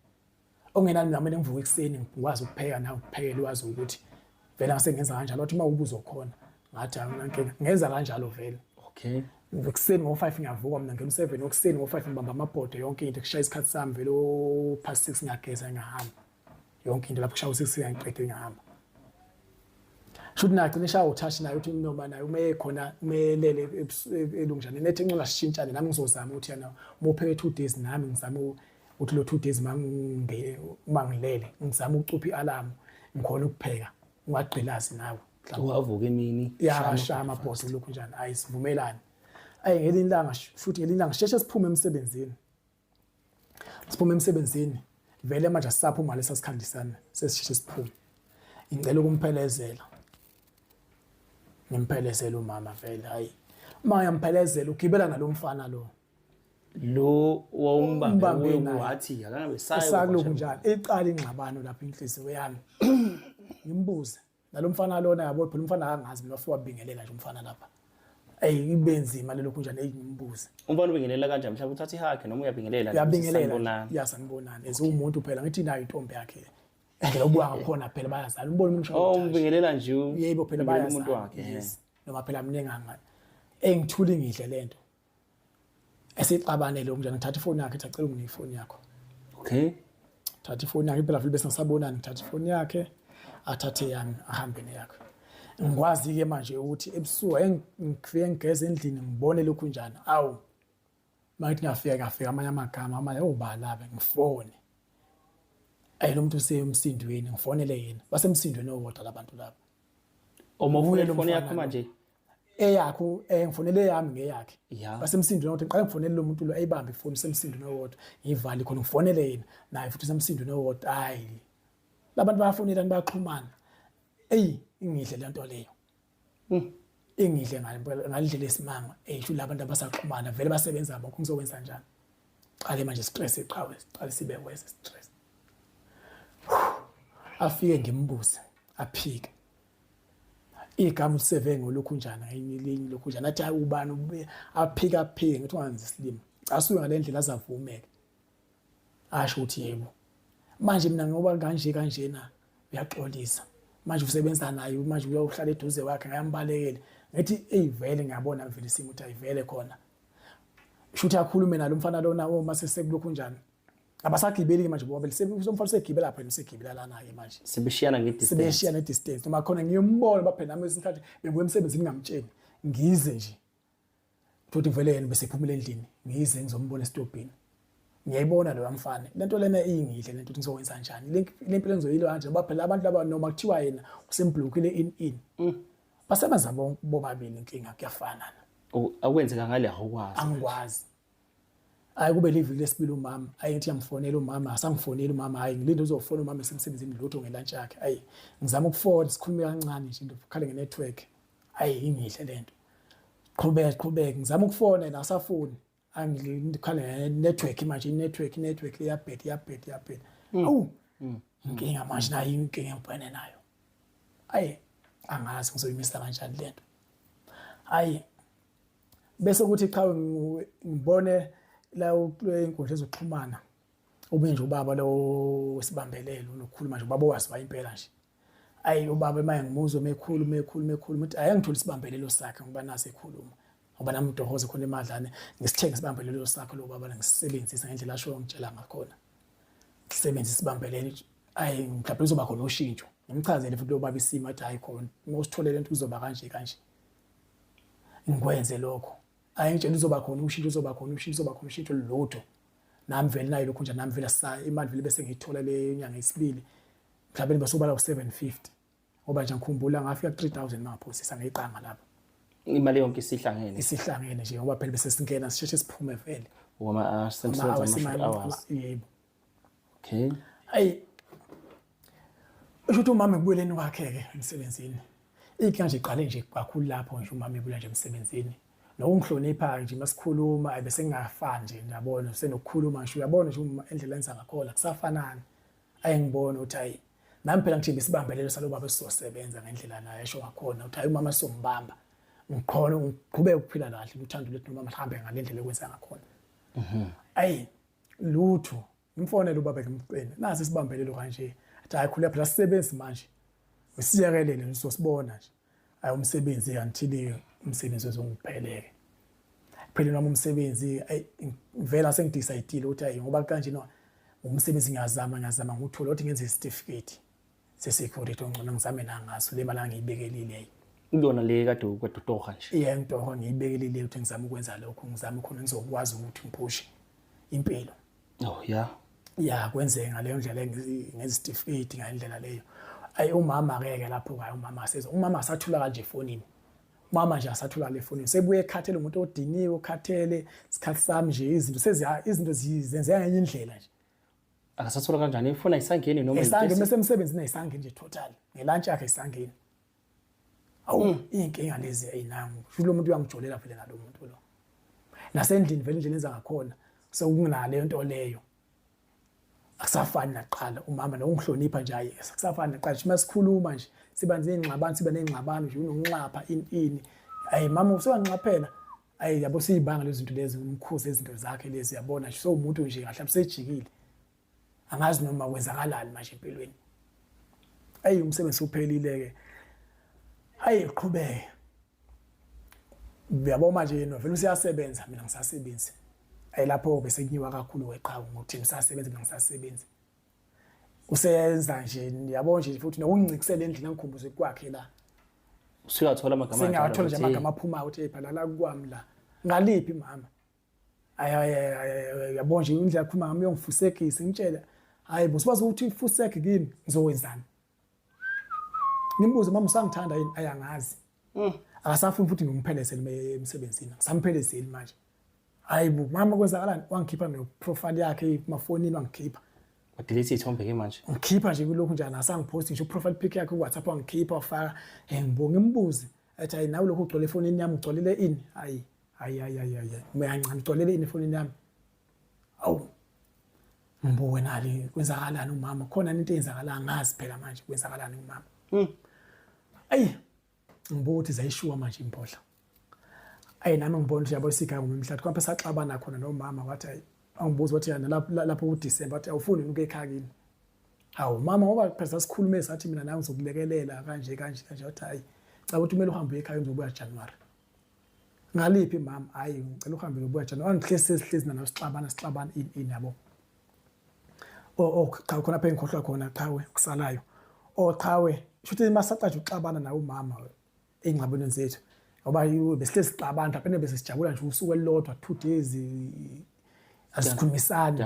Okungenani mina kumele ngivuke ekuseni ngikwazi ukupheka nawe ukuphekela wazi ukuthi vele ngase ngenza kanjalo wathi uma ubuzokhona ngathi anginankinga ngenza kanjalo vele. Okay. Ekuseni ngo-5 ngiyavuka mina ngena u-7 ekuseni ngo-5 ngibamba amabhodo yonke into kushaya isikhathi sami vele o-past 6 ngiyageza ngiyahamba yonke into lapho kushaya u-6 ngiqede ngiyahamba shuthi nagcina eshaya uthashi naye ukuthi noma naye uma ekhona uma elele elungjani nethi ncola sishintshane nami ngizozama ukuthi yana uma upheke 2 days nami ngizame ukuthi lo 2 days uma ngilele ngizame ukucupha i-alarm ngikhona ukupheka ungagqilazi nawe. Ungavuka emini. Ya shaya amabhodo lokhu njani ayi sivumelane. Ayi ngelinye ilanga futhi ngelinye ilanga sheshe siphume emsebenzini. Siphume emsebenzini vele manje asisaphuma lesa sikhandisana sesisheshe siphume. Ngicela ukumphelezela. Ngimphelezela umama vele hayi. Uma ngiyamphelezela ugibela nalomfana lo. Lo wawumbambe wathi akangabe sayo. Sakulokhu njani iqala ingxabano lapha inhliziyo yami. Ngimbuze nalomfana lona yabo phela umfana akangazi mina wafika wabingelela nje umfana lapha. Ey ibe nzima lelokhu njani ey ngimbuze. Umfana ubingelela kanjani mhlawumbe uthatha ihug noma uyabingelela? Uyabingelela. Ya sanibonani. Eze umuntu phela ngithi nayo intombi yakhe. Indlela obuka ngakhona phela bayazana. Umbona umuntu mshaya. Oh ubingelela nje. Yebo phela bayazana. Umuntu wakhe. Yes. Noma phela mninganga. Engithuli ngidle lento. Esixabane lo njani ngithatha ifoni yakhe ethi acela unginike ifoni yakho. Okay. Thatha ifoni yakhe phela vele bese ngisabonani ngithatha ifoni yakhe athathe yami ahambe neyakhe. Ngikwazi ke manje ukuthi ebusuku engifike ngigeze endlini ngibone lokhu njani. Awu. Mayithi ngiyafika ngafika amanye amagama amanye obala ngifone. Ayi lo muntu usemsindweni ngifonele yena. Basemsindweni owodwa labantu laba. Uma ufuna ifoni yakho manje eyakho ngifonele yami ngeyakhe basemsindweni owodwa ngiqale ngifonele lo muntu lo ayibambe ifoni semsindweni owodwa ngivale khona ngifonele yena naye futhi semsindweni owodwa hayi labantu bayafonelana bayaxhumana eyi ingidle lento leyo ingidle ngalendlela esimanga eyisho labantu abasaxhumana vele basebenza bonke ngizokwenza njani qale manje stress iqhawe siqale sibe wese stress afike ngimbuze aphike igama uliseve ngolokhu njani ngelinye elinye lokhu njani athi hayi ubani aphike aphike ngithi ungangenza isilima asuke ngale ndlela azavumeke asho ukuthi yebo manje mina ngoba kanje kanjena uyaxolisa manje usebenza naye manje uyohlala eduze kwakhe ngayambalekele ngithi eyi vele ngiyabona vele isimo ukuthi ayivele khona shuthi akhulume nalo mfana lona uma sesekulokhu njani abasagibeli ke manje bobabili umfana usegibela phela usegibela lana ke manje sebeshiyana ngedistance sebeshiyana ngedistance noma khona ngiyombona baphela nami isikhathi bengibuya emsebenzini ngamtsheli ngize nje futhi vele yena bese phumile endlini ngize ngizombona esitobhini ngiyayibona lo mfana lento lena iyingidle lento ukuthi ngizokwenza njani le mpilo engizoyilwa kanje ngoba phela abantu laba noma kuthiwa yena usemblockile in in basebenza bonke bobabili inkinga kuyafana akwenzeka ngale awukwazi angikwazi Hayi kube liviki lesibili umama, ayi ngithi yamfonela umama, asangifoneli umama, hayi ngilinde uzofona umama esemsebenzini lutho ngelantshi yakhe. Ayi ngizama ukufona sikhulume kancane nje into khale ngenetwork. Ayi ingidle lento. Qhubeka qhubeka ngizama ukufona yena asafuni. Angikhale ngenetwork manje inetwork inetwork iyabheda iyabheda iyabheda. Awu. Inkinga manje nayo inkinga engibhekene nayo. Ayi angazi ngizoyimisa kanjani lento. Ayi bese kuthi cha ngibone la inkundla ezoxhumana obuye nje ubaba lo wesibambelelo unokukhuluma nje ubaba owaziwa impela nje ayi ubaba emaye ngimuzwe mekhulu mekhulu mekhulu ukuthi ayangithola isibambelelo sakhe ngoba nase ekhuluma ngoba nami udohoze khona emadlane ngisithenge isibambelelo sakhe lo baba ngisebenzisa ngendlela asho ngitshela ngakhona ngisebenzisa isibambelelo ayi mhlawumbe kuzoba khona ushintsho ngimchazele futhi lo baba isimo athi hayi khona uma usitholele into kuzoba kanje kanje ngikwenze lokho ayengitshela uzoba khona ushintsho uzoba khona ushintsho uzoba khona ushintsho lutho nami vele nayo lokhu nje nami vele sa imali vele bese ngiyithola le nyanga yesibili mhlawumbe bese ubala u750 ngoba nje ngikhumbula ngafika 3000 mangaphosisa ngeqanga lapho. Imali yonke isihlangene. Isihlangene nje ngoba phela bese singena sisheshe siphume vele. Uma senisebenza ama hours. Yebo. Okay. Ayi. Usho ukuthi umama ekubuyeleni kwakhe ke emsebenzini. Inkinga nje iqale nje kakhulu lapho nje umama ebuya nje emsebenzini. Nokungihlonipha nje masikhuluma bese ngingafani nje ngiyabona senokukhuluma ngisho uyabona nje uma indlela enza ngakhona kusafanani. Ayengibona ukuthi ayi nami phela ngithemba isibambelelo salo baba sizosebenza ngendlela naye esho ngakhona ukuthi hayi umama sizombamba ngikhona ngiqhubeke ukuphila kahle uthando lethu nomama mhlambe ngale ndlela ekwenza ngakhona. Ayi lutho ngimfonele ubaba ngimcele nasi isibambelelo kanje athi hayi khuleka phela sisebenzi manje usiyekelele nisosibona nje ayi umsebenzi until umsebenzi wezongipheleke phela noma umsebenzi ayi ngivela sengidecide ukuthi ayi ngoba kanje no umsebenzi ngiyazama ngiyazama nguthola ukuthi ngenze isitifiketi sesecurity ongcono ngizame nangaso le mali angiyibekelile Kuyona le kade kade utoha nje. Yeah ngitoha ngiyibekelile ukuthi ngizame ukwenza lokho ngizame khona ngizokwazi ukuthi ngiphushe impilo. Oh yeah. Ya kwenzeka ngaleyo ndlela ngezitifiketi ngalendlela leyo. Ayi umama ke lapho kayi umama asezwa umama asathula kanje efonini. Umama nje asathula le fonini sebuye ekhathele umuntu odiniwe ukhathele isikhathi sami nje izinto seziya izinto zenzeka ngenye indlela nje. Akasathola kanjani ifoni ayisangeni noma Isangeni mesemsebenzini ayisangeni nje total. Ngelunch yakhe ayisangeni. Awu iy'nkinga lezi ayinangu. Shuthi lo muntu uyangijolela vele nalo muntu lo. Nasendlini vele indlela enza ngakhona sekunaleyo nto leyo. Akusafani naqala umama nokungihlonipha nje hayi akusafani naqala nje masikhuluma nje siba nezingxabano siba nezingxabano nje unonxapha ini ini. Ayi mama usuyanxaphela. Ayi yabo siyibanga lezi zinto lezi umkhuze izinto zakhe lezi yabona nje sowumuntu nje kahle usejikile. Angazi noma kwenzakalani manje empilweni. Ayi umsebenzi uphelile ke. Ayi uqhubeke. Uyabo manje yena vele useyasebenza mina ngisasebenzi. Ayi lapho bese kunyiwa kakhulu weqhawe ngokuthi ngisasebenza mina ngisasebenzi. Useyenza nje yabo nje futhi nokungicikisela endlini angikhumbuze kwakhe la. Usuyathola amagama Sengiyathola nje amagama aphumayo ukuthi hey phela la kwami la. Ngaliphi mama? Ay yabo nje indlela akhuluma ngami uyongifusekisa ngitshela hayi bo sibazi ukuthi ifuseke kimi ngizokwenzani. Ngimbuze mama usangithanda yini ayangazi. Akasafuni futhi ngimphelezele emsebenzini. Ngisamphelezeli manje. Hayi bo mama kwenzakalani wangikhipha no profile yakhe emafonini wangikhipha. Wadelete ithombe ke manje. Ngikhipha nje kulokhu njani asangipost ngisho profile pic yakhe ku WhatsApp wangikhipha wafaka ngibonga ngimbuze athi hayi nawe lokhu ugcwele efonini yami ugcwalele ini hayi hayi hayi hayi hayi uyancane ugcwalele ini efonini yami awu ngibuke nali kwenzakalani umama khona into eyenzakala angazi phela manje kwenzakalani umama ayi ngibuka ukuthi zayishuwa manje imphodla ayi nami ngibona ukuthi yabo isiganga ngomhlathi kwapha saxabana khona nomama wathi ayi angibuza wathi yana lapho lapho kuDecember wathi awufuni ukuya ekhaya kini hawu mama ngoba phela sasikhulume sathi mina nawe ngizokulekelela kanje kanje kanje wathi hayi cha ukuthi kumele uhambe uye ekhaya uzobuya January ngaliphi mama hayi ngicela uhambe uzobuya January angihlezi sesihlezi nawe sixabana sixabana ini ini yabo oh oh cha khona phela ngikhohlwa khona qhawe kusalayo oh qhawe shuthi masaqaje uxabana nawe umama ey'ngxabanweni zethu ngoba besihlezi sixabana mhlawumbe bese sijabula nje usuku elilodwa 2 days asikhulumisani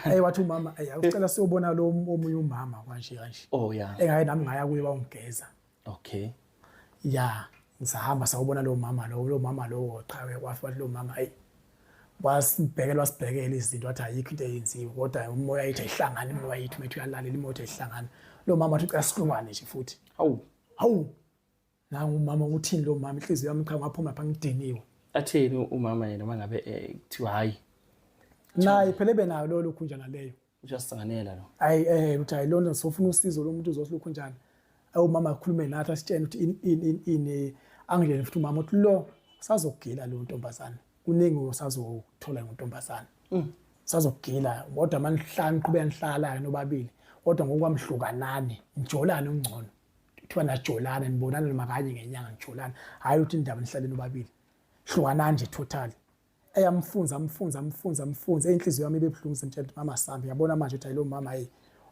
hey wathi umama hey ucela siyobona lo omunye umama kanje kanje oh yeah engaye nami ngaya kuye wangigeza okay ya ngisahamba sawubona lo mama lo lo mama lo qhawe wafa lo mama ayi wasibhekela wasibhekela izinto wathi ayikho into eyenziwe kodwa umoya yethu ayihlangani umoya yethu methu uyalalela imoto ayihlangani lo mama wathi ucela sihlukane nje futhi hawu hawu nangu umama uthini lo mama inhliziyo yami cha ngaphuma lapha ngidiniwe athini umama yena mangabe kuthiwa hayi naye phela ebenayo lo lokhunjana leyo uyasanganela lo hayi uthi hayi lona sofuna usizo lomuntu uzosilokhu njani awu mama akhulume nathi asitshene ukuthi in in in in angilele futhi umama uthi lo usazogila lo ntombazana kuningi usazokuthola ngontombazana usazogila kodwa manihlala niqhubeka nihlala nobabili kodwa ngokwamhlukanani nijolane ungcono kuthiwa najolana nibonana noma kanye ngenyanga nijolana hhayi ukuthi indaba nihlale nobabili hlukanani nje total eyamfunza amfunza amfunza amfunza inhliziyo yami ibe buhlungu semtshela ukuthi mama sambe yabona manje ukuthi ayilo mama hey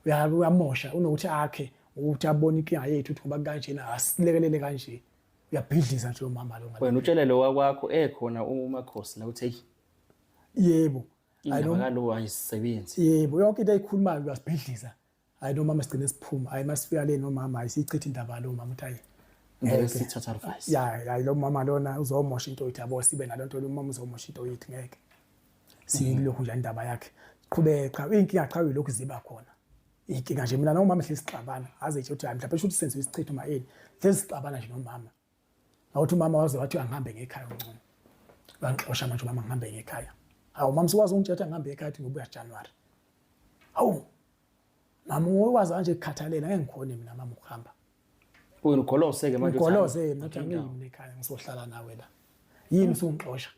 uyamosha unokuthi akhe ukuthi abone inkinga yethu ukuthi ngoba kanjena asilekelele kanje uyabhidliza nje lo mama lo wena utshele lo wakwakho ekhona umakhosi la uthi hey yebo indaba kalo ayisebenzi yebo yonke into ayikhulumayo uyasibhidliza hayi nomama sigcine siphuma hayi masifika le nomama hayi siyichitha indaba lo mama uthi hayi Ngeke sithatha advice. Ya ya, lo mama lona uzomosha into yethu, yabo, sibe nalonto, lo mama uzomosha into yethu, ngeke silokhu nje indaba yakhe. Qhubeka cha, inkinga cha, yilokhu ziba khona inkinga nje. Mina nomama hlezi sixabana, aze nje uthi hayi, mhlawumbe shuthi senziwe isichitho ma yini, hlezi sixabana nje nomama. Ngakuthi umama waze wathi angihambe ngekhaya ungcono, wangixosha manje umama, ngihambe ngekhaya. Hawu mama, sikwazi ungitshela ukuthi angihambe ekhaya, athi ngobuya January. Hawu mama, ukwazi kanje ukukhathalela, ngeke ngikhone mina mama ukuhamba. Wena ugolose-ke manje. Ngigolose mina, uthi angiyi mina ekhaya, ngizohlala nawe la, yini usungixosha?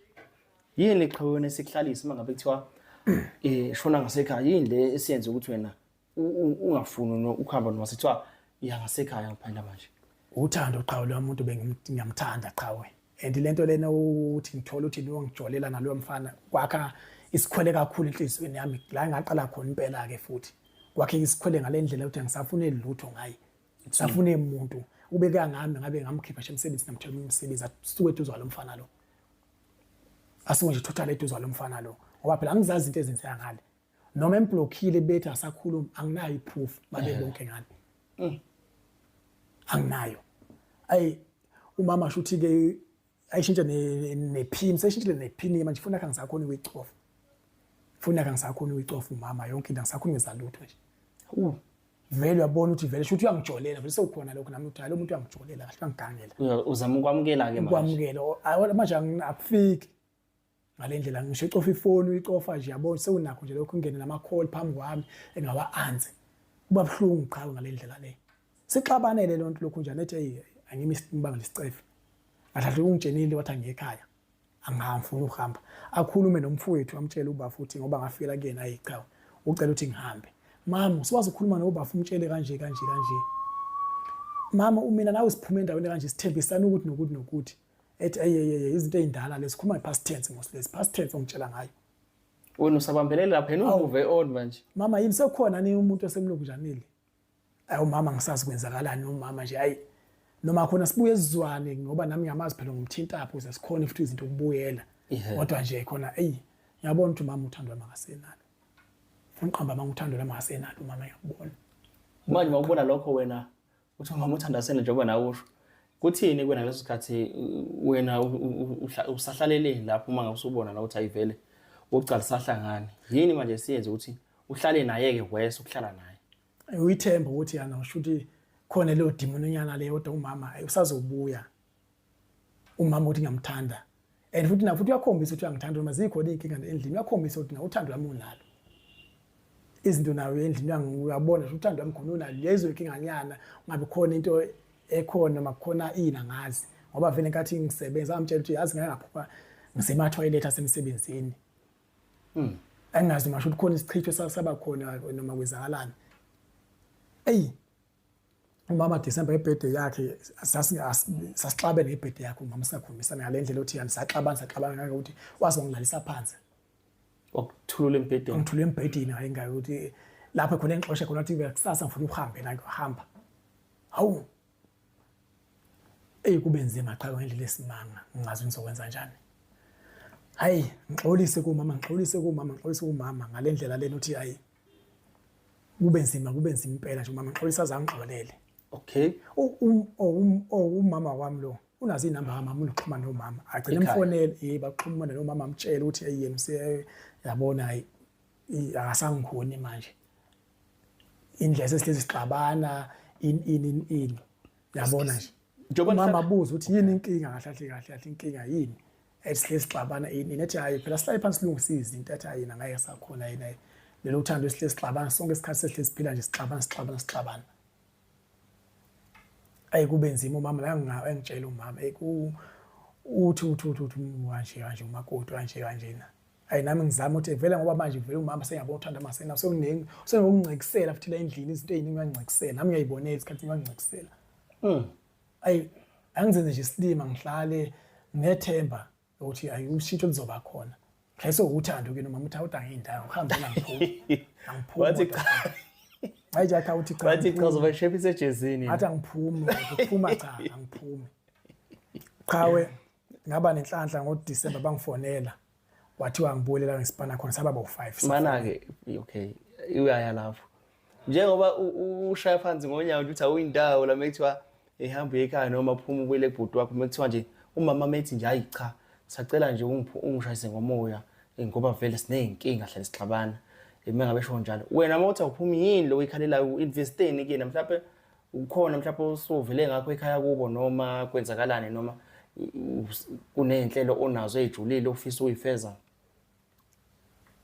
Yini qhawe wena esikuhlalisa uma ngabe kuthiwa shona ngasekhaya? Yini le esiyenza ukuthi wena ungafuni ukuhamba noma sithiwa iya ngasekhaya phela manje? Uthando qhawe, lo muntu bengiyamthanda qhawe, and lento lena uthi ngithola ukuthi lo ngijolela naloyo mfana kwakha isikhwele kakhulu enhliziyweni yami, la ngaqala khona impela ke futhi kwakhe isikhwele ngale ndlela ukuthi angisafune lutho ngaye, ngisafune umuntu ubeka ngami, ngabe ngamkhipha nje emsebenzini, namthola umsebenzi, asuke eduze kwalo mfana lo, asuke nje total eduze kwalo mfana lo, ngoba phela angizazi izinto ezenzeka ngale. Noma emblockile bethi asakhuluma, anginayo iproof babe bonke ngale, anginayo. Ayi umama shuthi ke ayishintshe nephini, seshintshile nephini manje, funa kangisakhona ukuyicofa, funa kangisakhona ukuyicofa umama, yonke into angisakhona ukwenza lutho nje. Vele uyabona ukuthi vele shuthi uyangijolela, vele sewukhona lokho, nami uthi hayi, lo muntu uyangijolela kahle, uyangigangela. Uzama ukwamukela-ke manje. Ukwamukela manje akufiki ngale ndlela, ngisho icofa ifoni uyicofa nje, yabo, sewunakho nje lokho, ungene nama-call phambi kwami engawa-ansi, kuba buhlungu qha ngale ndlela le. Sixabanele lonto lokhu nje, nethi eyi angimi ngibangele isicefe kahle, ungitshenile wathi angiye ekhaya, angifuni ukuhamba. Akhulume nomfowethu, amtshele uba futhi ngoba ngafikela kuyena, ayi cha, ucela ukuthi ngihambe. Mama, usikwazi ukukhuluma nobafu, umtshele kanje kanje kanje, mama, umina nawe siphume endaweni kanje, sithembisana ukuthi nokuthi nokuthi. Ethi eyeyeye, izinto ey'ndala lezi, khuluma nge-past tense mos, lezi past tense ongitshela ngayo. Wena usabambelele lapha yena, umuve on manje. Mama, yini sekukhona ni umuntu osemlungu njanile? Ayi umama, ngisazi kwenzakalani umama nje, ayi noma khona sibuye sizwane, ngoba nami ngiyamazi phela, ngumthintapho ukuze sikhone futhi izinto ukubuyela. Kodwa nje khona eyi ngiyabona ukuthi umama uthando lwami akasenalo, umqamba mama, uthando lwami akasenalo umama, ngiyakubona. Manje mawubona lokho wena uthi umama uthanda sena, njengoba nawe usho, kuthini kuwena ngaleso sikhathi? Wena usahlaleleni lapho uma ngabe usubona la ukuthi ayivele ukucala sahlangane? Yini manje siyenze ukuthi uhlale naye-ke, wese ukuhlala naye? Uyithemba ukuthi yana usho ukuthi khona leyo demoninyana leyo, kodwa umama usazobuya umama, ukuthi ngiyamthanda, and futhi na futhi uyakhombisa ukuthi uyangithanda noma zikhona iy'nkinga endlini, uyakhombisa ukuthi na uthando lwami unalo, izinto nayo endlini uyabona ukuthi uthando lwami khona unalo, lezo y'nkinganyana ungabe khona into ekhona noma kukhona ini angazi, ngoba vele nkathi ngisebenza ngamtshela ukuthi yazi ngake ngaphupha ngisema-toilet asemsebenzini. Engazi noma ukuthi khona isichitho saba khona noma kwenzakalani. Eyi umama December ebirthday yakhe sasixabene ngebirthday yakhe umama, singakhulumisana ngale ndlela othi yani, saxabana saxabana ngangokuthi waze wangilalisa phansi. Wakuthulula embhedeni? Ngithule embhedeni, hayi ngayo ukuthi lapho khona engixoshe khona, wathi kusasa ngifuna uhambe la, ngihamba. Hawu eyi kube nzima cha ngendlela esimanga, ngingazi ngizokwenza njani. Hayi ngixolise kumama, ngixolise kumama, ngixolise kumama ngale ndlela lena uthi hayi kube nzima, kube nzima impela nje umama, ngixolisa azangixolele. Umama wami lo unazo iy'namba kamama, unokuxhumana nomama, agcine emfonele, eh baxhumana nomama, amtshele ukuthi eyi yena yabona hayi akasangikhoni manje, indlela sesihlezi sixabana in in in in, yabona nje. Njengoba umama abuza ukuthi yini inkinga kahle kahle kahle kahle, inkinga yini ethi sihlezi sixabana ini ini? Ethi hayi phela sihlale phansi silungise izinto. Ethi hayi yena ngeke sakhona yena lelo uthando, esihlezi sixabana sonke isikhathi, sesihlezi siphila nje sixabana sixabana sixabana. Ayi kube nzima umama la, engitshela umama eyi ku uthi uthi uthi uthi kanje kanje umakoti kanje kanjena. Ayi nami ngizama ukuthi vele, ngoba manje vele umama sengiyabona uthanda masena sewuningi, sengokungcekisela futhi la endlini izinto ey'ningi uyangcekisela, nami ngiyayibonela isikhathi uyangcekisela. Ayi angizenze nje isilima, ngihlale nginethemba ukuthi ayi ushintsho luzoba khona, mhlawumbe sewuthando ke noma uthi awuthi angiyindawo uhambe ngiphumi, angiphumi. Wathi cha. Hayi nje uthi cha. Wathi cha, uzobashephisa ejezini. Athi angiphumi, ukuphuma cha angiphumi. Qhawe ngaba nenhlanhla ngoDisemba bangifonela, kwathiwa ngibuyelela ngesipana khona, saba bawu-5. Mana-ke, okay, uyaya lapho njengoba ushaya phansi ngonyawo nje uthi awuyindawo la mekuthiwa Ehamba uye ekhaya noma phuma ubuyele kubhuti wakho uma kuthiwa nje umama methi nje hayi cha sacela nje ungishayise ngomoya ngoba vele siney'nkinga hlale sixabana. Uma ngabe esho njalo wena uma uthi awuphumi yini lo oyikhalelayo u-investeni kuyena mhlawumbe ukhona mhlawumbe usuvele ngakho ekhaya kubo noma kwenzakalani noma kuney'nhlelo onazo ey'julile ofisa ukuyifeza?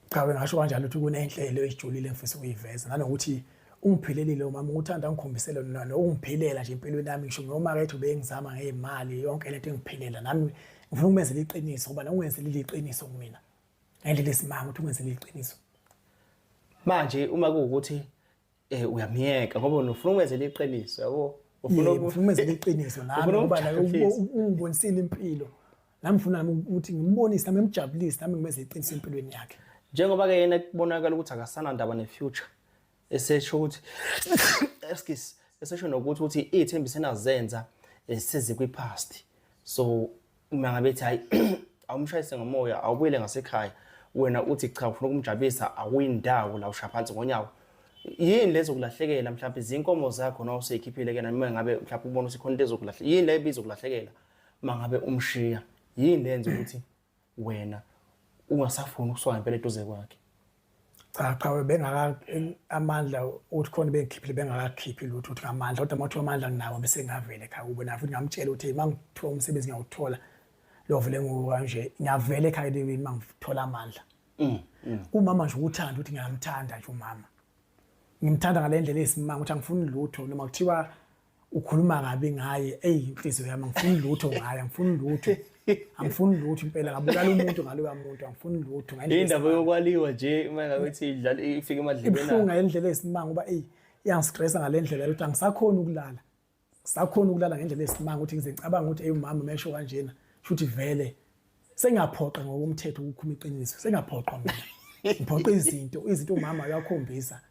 Cha wena ngasho kanjalo ukuthi kunenhlelo ejulile engifisa ukuyiveza nanokuthi ungiphilelile umama uthanda ngikhombisele nona ungiphilela nje empilweni yami ngisho noma-ke bengizama ngey'mali yonke lento engiphilela nami ngifuna ukumenzela iqiniso ngoba nongenzelile iqiniso kumina ngendlela esimanga ukuthi ungenzele iqiniso. Manje uma kuwukuthi uyamyeka ngoba ufuna ukumenzela iqiniso yabo, ufuna ukumenzela iqiniso nami ngoba naye ungibonisile impilo nami ngifuna nami ukuthi ngimbonise nami ngimjabulise nami ngimenze iqiniso empilweni yakhe. Njengoba ke yena kubonakala ukuthi akasana ndaba ne-future esesho ukuthi excuse esesho nokuthi ukuthi iy'thembiso enazenza sezikwi-past, so uma ngabe ethi hayi awumshayise ngomoya awubuyele ngasekhaya wena uthi cha ufuna ukumjabulisa awuyindawo la ushaya phansi ngonyawo, yini lezo kulahlekela mhlawumbe izinkomo zakho na useyikhiphile kena noma ngabe mhlawumbe ubona ukuthi khona into ezokulahlekela, yini le ebizokulahlekela uma ngabe umshiya, yini le yenza ukuthi wena ungasafuni ukusuka ngempela eduze kwakhe? Cha cha bengaka amandla ukuthi khona bengikhiphile bengakakhiphi lutho ukuthi ngamandla, kodwa uma kuthiwa amandla nginawo bese ngavele ekhaya kubo na futhi ngamtshela ukuthi uma ngithiwa umsebenzi ngiyawuthola lo vele ngokanje ngiyavela ekhaya kimi uma ngithola amandla. Umama nje uthanda ukuthi ngiyamthanda nje umama, ngimthanda ngale ndlela eyisimanga ukuthi angifuni lutho noma kuthiwa ukhuluma kabi ngaye, eyi inhliziyo yami angifuni lutho ngaye, angifuni lutho, angifuni lutho impela, ngabulala umuntu ngaloya muntu, angifuni lutho. Indaba yokwaliwa nje uma ngabe ithi idlala ifike emadlebeni ibuhlungu ngendlela eyisimanga ngoba eyi iyangistressa ngale ndlela yokuthi angisakhoni ukulala, sakhona ukulala ngendlela eyisimanga ukuthi ngize ngicabanga ukuthi eyi umama mesho kanjena shuthi vele sengiyaphoqa ngokomthetho ukukhuluma iqiniso, sengiyaphoqwa mina ngiphoqa izinto umama uyakhombisa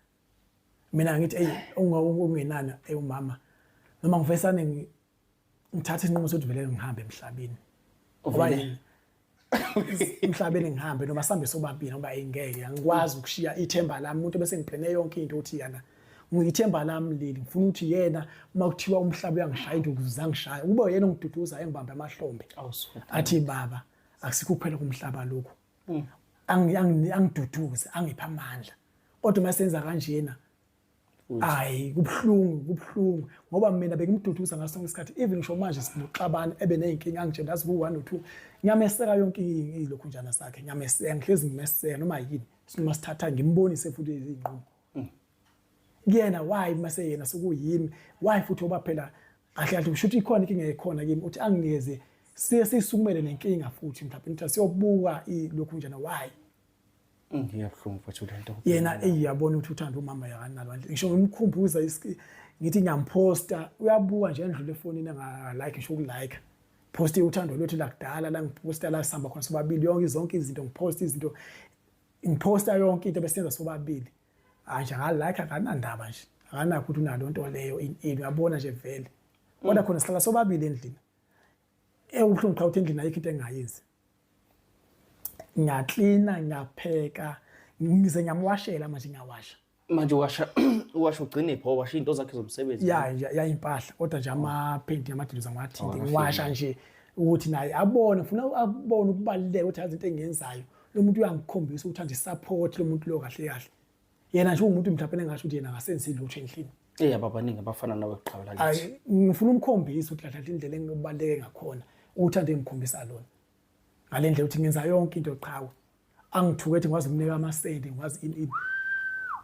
mina ngithi eyi ungenani eyi umama noma ngivesane ngithathe isinqumo sokuthi vele ngihambe emhlabeni ngoba yini emhlabeni ngihambe noma sihambe sobabili ngoba ngeke angikwazi ukushiya ithemba lami umuntu bese ngiplane yonke into ukuthi yana ngithemba lami leli ngifuna ukuthi yena uma kuthiwa umhlaba uyangishaya into uzangishaya kube yena ongiduduza engibambe amahlombe athi baba akusikho kuphela komhlaba lokhu angiduduze angiphe amandla kodwa uma senza kanjena hayi kubuhlungu kubuhlungu ngoba mina bengimduduza ngaso sonke isikhathi even ngisho manje sinoxabana ebe nezinkinga angitshela azi ku 1 no 2 ngiyameseka yonke ilokhu njana sakhe ngiyameseka ngihlezi ngimeseka noma yini sinoma sithatha ngimbonise futhi izinqumo kuyena why mase yena sokuyimi why futhi oba phela kahle kahle kusho ukuthi ikhona inkinga ekhona kimi uthi anginikeze siye sisukumele nenkinga futhi mhlawumbe ukuthi siyobuka ilokhu njana why Ngiyabuhlungu mfowethu le nto. Yena eyabona ukuthi uthanda umama yakanalo ngisho ngimkhumbuza ngithi ngiyamposta uyabuka nje endlule efonini enga like ngisho ukulike post uthando lwethu lakudala la ngiposta la sihamba khona sobabili yonke zonke izinto ngiposta izinto ngiposta yonke into besenza sobabili hayi nje akalike akanandaba nje akanakho ukuthi unalo nto leyo ini uyabona nje vele kodwa khona sihlala sobabili endlini ewubuhlungu cha ukuthi endlini ayikho into engingayenzi ngiyaklina ngiyapheka ngize ngiyamwashela manje ngiyawasha manje uwasha uwasha ugcine pho washa into zakhe zomsebenzi ya ya impahla kodwa nje amaphenti namadilozi angiwathinti ngiwasha nje ukuthi naye abone ngifuna abone ukubaluleka ukuthi azi into engiyenzayo lo muntu uyangikhombisa ukuthi andi support lo muntu lo kahle kahle yena nje uwumuntu mhlawumbe engasho ukuthi yena akasenzi lutho endlini Eh ababaningi abafana nawe kuqhawe la hayi ngifuna umkhombisa ukuthi kahle indlela engibaluleke ngakhona ukuthi ande ngikhombisa lona ngale ndlela ukuthi ngenza yonke into qhawe angithuke ethi ngikwazi ukunika amasenti ngikwazi ini ini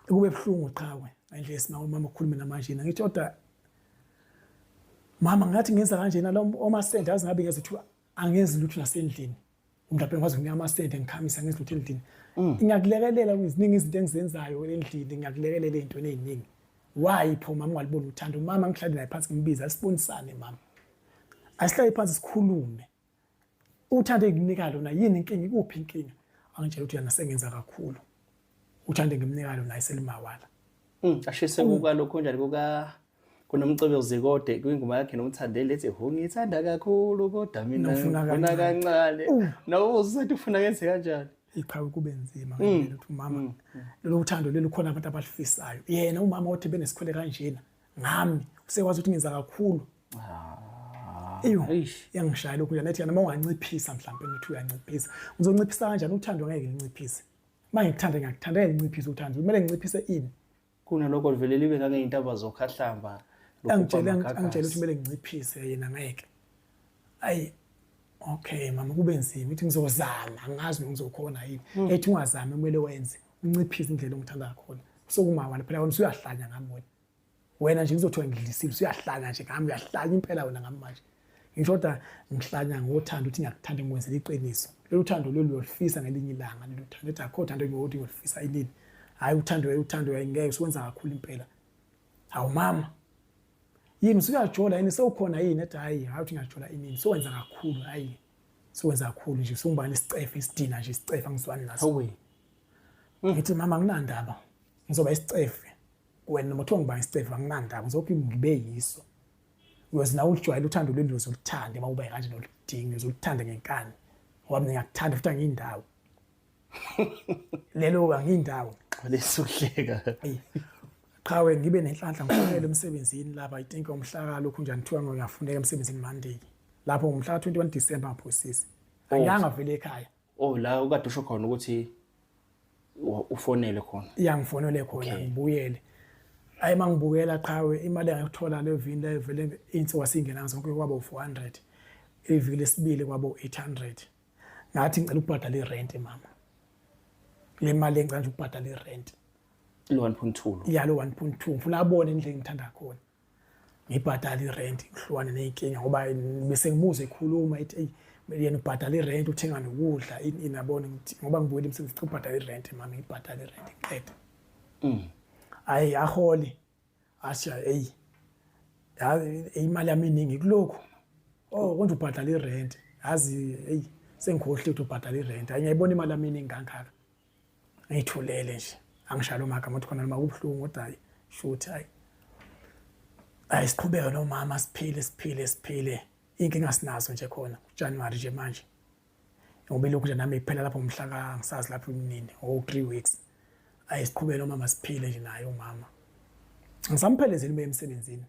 kube buhlungu qhawe ngendlela esimanga umama ukhulume namanje ngithi kodwa mama ngathi ngenza kanjena lo omasenti azi ngabe ngeze kuthiwa angenzi lutho nasendlini mhlawumbe ngikwazi ukunika amasenti ngikhamisa ngenza lutho endlini ngiyakulekelela kwiziningi izinto engizenzayo endlini ngiyakulekelela ey'ntweni ey'ningi why pho mama ungaliboni uthando umama ngihlale naye phansi ngimbize asibonisane mama asihlale phansi sikhulume uthando engikunika lona yini inkinga ikuphi inkinga angitshela ukuthi yena sengenza kakhulu uthando engimnika lona ayiselimawala Ashise kuka lokho njani kuka kunomcebo zikode kwingoma yakhe nomthandeli ethi ungithanda kakhulu kodwa mina ngifuna kancane nawe uzothi ufuna kenze kanjani iqhawe kube nzima ngempela ukuthi umama lolu uthando lolu khona abantu abalifisayo yena umama othi benesikhwele kanjena ngami usekwazi ukuthi ngenza kakhulu. Ah. Eyo, Eish. yangishaya lokhu njani ethi noma unganciphisa mhlawumbe ngithi uyanciphisa. Ngizonciphisa kanjani uthando ngeke nginciphise. Uma ngikuthanda ngiyakuthanda ngeke nginciphise uthando. Kumele nginciphise ini? Kunalokho livele libe ngangey'ntaba zokhahlamba. Angitshele angitshele ukuthi kumele nginciphise yena ngeke. Ayi okay mama kube nzima ithi ngizozama angazi noma ngizokhona yini. Ethi ungazami kumele wenze unciphise indlela ongithanda ngakhona. Sokumawala phela wena usuyahlanya ngami wena. Wena nje ngizothiwa ngidlisile usuyahlanya nje ngami uyahlanya impela wena ngami manje. Ngisho kodwa ngihlanya ngothando ukuthi ngiyakuthanda ngikwenzela iqiniso. Lolu thando lolu uyolufisa ngelinye ilanga lolu thando ethi akho thando ngokuthi ngiyolufisa inini. Hayi uthando uthando ngeke usuwenza kakhulu impela. Hawu mama. Yini usuyajola yini sewukhona yini ethi hayi hayi uthi ngiyajola inini sowenza kakhulu hayi sowenza kakhulu nje sungibani isicefe isidina nje isicefe angizwani naso. Hawe. Ngithi mama nginandaba ngizoba isicefe wena noma kuthiwa ngiba isicefe anginandaba ngizophi ngibe yiso. Uyoze nawe ulujwayele uthando lolu uzoluthanda uma uba kanje noludinga uzoluthanda ngenkani ngoba mina ngiyakuthanda futhi angiyindawo. Lelo angiyindawo. Xolisa ukuhleka. Qhawe ngibe nenhlanhla ngifonele emsebenzini lapha I think umhla ka lokhu njani kuthiwa ngiyafuneka emsebenzini Monday. Lapho ngomhla ka 21 December ngaphosisi. Angiyanga vele ekhaya. Oh la ukade usho khona ukuthi ufonele khona. Ya ngifonele khona ngibuyele. Ayi mangibukela qhawe imali engayithola le vini le vele insuku asingena zonke kwaba u400. Iviki lesibili kwaba u800. Ngathi ngicela ukubhadala irent mama. Le mali engicela nje ukubhadala irent. Lo 1.2 lo. Ya lo 1.2 ngifuna abone indlela engithanda khona. Ngibhadala irent ngihlukane nezinkinga ngoba bese ngimuzwe ekhuluma ethi eyi yena ubhadala irent uthenga nokudla ini ini yabona ngithi ngoba ngibuyele emsebenzini ubhadala irent mama ngibhadala irent ngiqede. Hayi ahole asha hey imali yami iningi kulokhu. Oh konje ubhadala irent yazi hey sengikhohle ukuthi ubhadala irent hayi ngiyayibona imali yami iningi kangaka. Ngithulele nje angishalo amagama ukuthi khona noma kubuhlungu kodwa hayi shuthi hayi. Hayi siqhubeke nomama siphile siphile siphile inkinga sinazo nje khona uJanuary nje manje. Ngoba ilokhu nje nami iphela lapho umhla ka ngisazi lapho inini o 3 weeks. Hayi siqhubeke nomama siphile nje naye umama. Ngisamphelezela ube emsebenzini.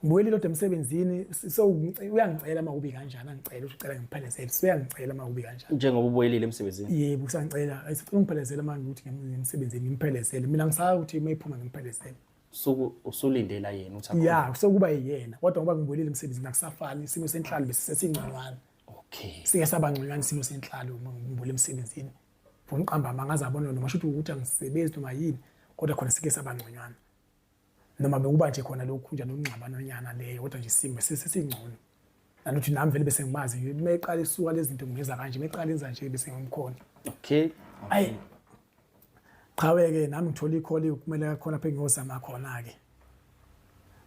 Ngibuyelile kodwa emsebenzini so uyangicela uma kubi kanjani angicela ukuthi ucela ngiphelezele so uyangicela uma kubi kanjani. Njengoba ubuyelile emsebenzini. Yebo usangicela ayisicela ungiphelezele manje ukuthi ngemsebenzini ngimphelezele mina ngisaya ukuthi uma iphuma ngimphelezele. Suku usulindela yena ukuthi akhona. Ya sekuba yena kodwa ngoba ngibuyelile emsebenzini akusafani isimo senhlalo besisesingconywana. Okay. Sike saba ngconywana isimo senhlalo uma ngibuyele emsebenzini. Ngifuna uqamba amanga azabona noma shuthi ukuthi angisebenzi noma yini kodwa khona sike saba ngconywana. Noma bekuba nje khona lokhu nje nokungxabanonyana leyo kodwa nje isimo sesingcono. Nanokuthi nami vele bese ngimazi nje meqala isuka lezi zinto ngiyenza kanje meqala enza nje bese ngimkhona. Okay. Ayi. Qhawe ke nami ngithola ikholi kumele khona phe ngiyozama khona ke.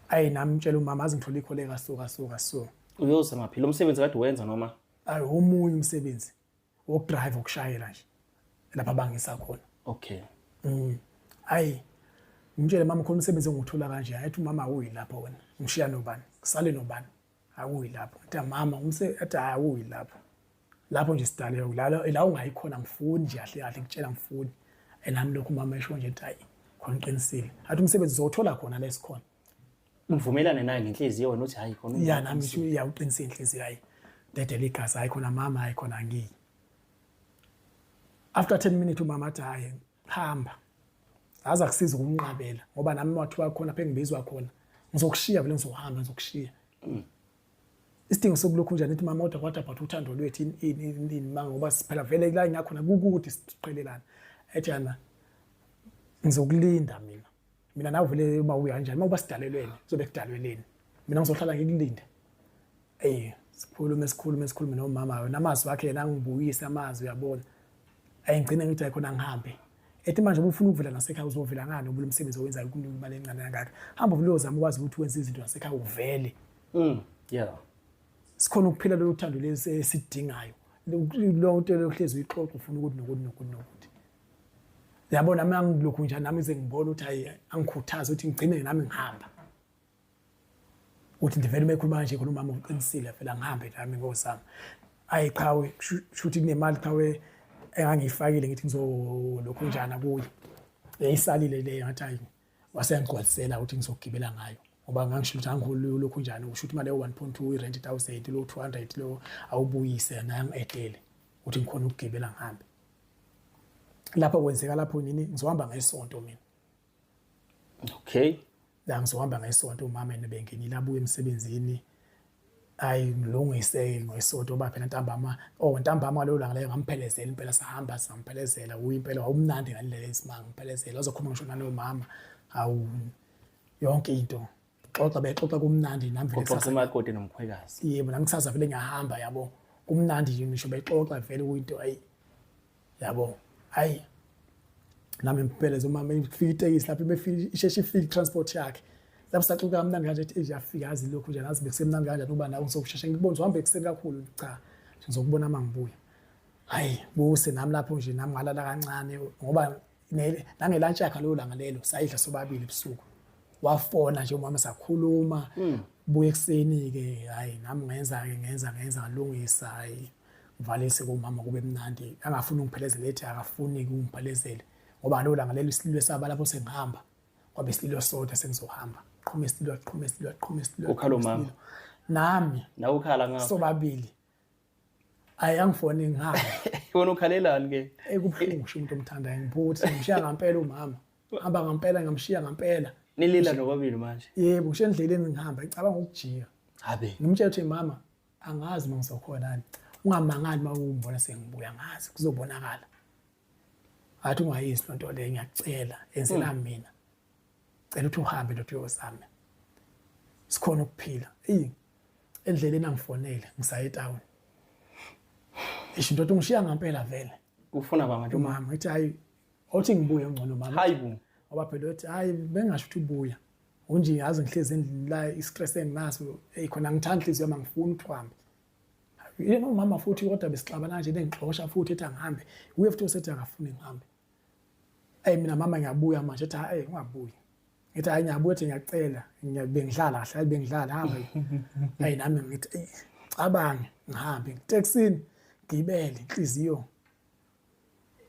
Ayi nami ngitshela umama azi ngithola ikholi kasuka suka so. Uyozama phi lo msebenzi kade wenza noma? Ayi omunye umsebenzi wokudrive ukushayela nje lapha bangisa khona. Okay. Ayi ngitshele mama khona umsebenzi enguthola kanje athi umama awuyi lapho wena ngishiya nobani kusale nobani awuyi lapho athi mama umse athi awuyi lapho lapho nje sidale la la ungayikhona ngifuni nje kahle kahle ngitshela ngifuni enami lokhu mama esho nje athi hayi khona uqinisile athi umsebenzi uzothola khona la esikhona Uvumelane naye ngenhliziyo wena uthi hayi khona ya nami ngisho ya uqinisile inhliziyo hayi dedela igazi hayi khona mama hayi khona ngiyi after 10 minutes umama athi hayi hamba aza kusiza ukunqabela ngoba nami wathiwa khona phe ngibizwa khona ngizokushiya vele ngizohamba ngizokushiya. Isidingo sokulokhu njani ithi mama kodwa what about uthando lwethu ini ini mama ngoba siphela vele la ngiyakhona kukude siqhelelana ethi yana ngizokulinda mina mina nawe vele uma uya kanjani uma uba sidalelwene kuzobe kudalweleni mina ngizohlala ngikulinda. Ey sikhulume sikhulume sikhulume nomama wena amazwi akhe yena angibuyise amazwi uyabona. Ayi ngigcine ngithi hayi khona ngihambe. Ethi manje ubufuna ukuvela nasekhaya uzovela ngani ngoba lo msebenzi owenzayo kunika imali encane kangaka. Hamba uvele uyozama ukwazi ukuthi wenze izinto nasekhaya uvele. Yeah. Sikhona ukuphila lolu thando lesi esidingayo. Lo nto lohlezi uyixoxa ufuna ukuthi nokuthi nokuthi nokuthi. Yabona mina ngilokhu nje nami ize ngibone ukuthi hayi angikhuthaze ukuthi ngigcine nami ngihamba. Uthi ndivele uma ekhuluma nje khona umama uqinisile vele angihambe nami ngozama. Ayi qhawe shuthi kunemali qhawe engangiyifakile ngithi ngizolokhu njana kuyo. Yayisalile leyo ngathi hayi wasengigcwalisela ukuthi ngizogibela ngayo. Ngoba ngangisho ukuthi angiholi lokhu njani, kusho ukuthi imali ewu-1.2 i-rent 1000 lo 200 lo awubuyise nangi-edele ukuthi ngikhona ukugibela ngihambe. Lapho kwenzeka lapho nini ngizohamba ngesonto mina. Okay. La ngizohamba ngesonto umama yena bengenile abuye emsebenzini ayi ngilungise ngesonto uba phela ntambama oh ntambama lelo langa leyo ngamphelezela impela sahamba samphelezela uyi impela wawumnandi ngalendlela esimanga ngiphelezela wazokhuluma ngisho nalomama hawu yonke into xoxa bexoxa kumnandi nami vele kusasa umakoti nomkhwekazi yebo nami kusasa vele ngiyahamba yabo kumnandi nje ngisho bexoxa vele kuyinto ayi yabo hayi nami ngipheleze umama ifika itekisi lapho imefika isheshe ifika transport yakhe lapho saxoxa kamnandi kanje ethi iyafika yazi lokhu nje nazi bekusemnandi kanjani ukuba nawe ngizokusheshe ngikubone uhambe ekuseni kakhulu cha ngizokubona uma ngibuya hayi buse nami lapho nje nami ngalala kancane ngoba nangelantshi yakhe lelo langa lelo sayidla sobabili ebusuku wafona nje umama sakhuluma. Buye ekuseni-ke hhayi nami ngenza-ke ngenza ngenza ngalungisa hhayi ngivalise kumama kube mnandi angafuni ungiphelezele ethi akafuni ukungiphelezele ngoba ngalelo langa lelo isililo esaba lapho sengihamba kwabe isililo sodwa sengizohamba qhuma isililo qhuma isililo qhuma isililo ukhala umama nami nawe ukhala ngapha sobabili Ayi angifoni ngihambe. Wena ukhalelani ke? Ekubuhlungu ngisho umuntu omthandayo ngiphuthi ngishiya ngampela umama. Hamba ngampela ngamshiya ngampela. Nilila nobabili manje. Yebo ngisho endleleni ngihamba ngicabanga ukujika. Habe. Ngimtshela ukuthi mama angazi uma ngizokhona Ungamangali uma ungibona sengibuya ngazi kuzobonakala. Athi ungayisi lonto leyo ngiyakucela enzela mina. Cela ukuthi uhambe ndoda uyozama. Sikhona ukuphila. Eyi endleleni angifonele ngisaya etown. Isho ndoda ungishiya ngampela vele. Ufuna ba manje umama ngithi hayi othi ngibuye ngcono mama. Hayi bo. Ngoba phela uthi hayi bengasho ukuthi ubuya. Unje yazi ngihlezi endlini la istress enginaso hey khona ngithanda inhliziyo yami angifuni ukuthi uhambe. Yena umama futhi kodwa besixabana nje nengixosha futhi ethi angihambe. Uye futhi osethi akafuni ngihambe. Ey mina mama ngiyabuya manje ethi hayi ungabuyi. Ngithi hayi ngiyabuya ethi ngiyacela bengidlala kahle hayi bengidlala hamba. Hayi nami ngithi eyi cabange ngihambe ngiteksini ngibele inhliziyo.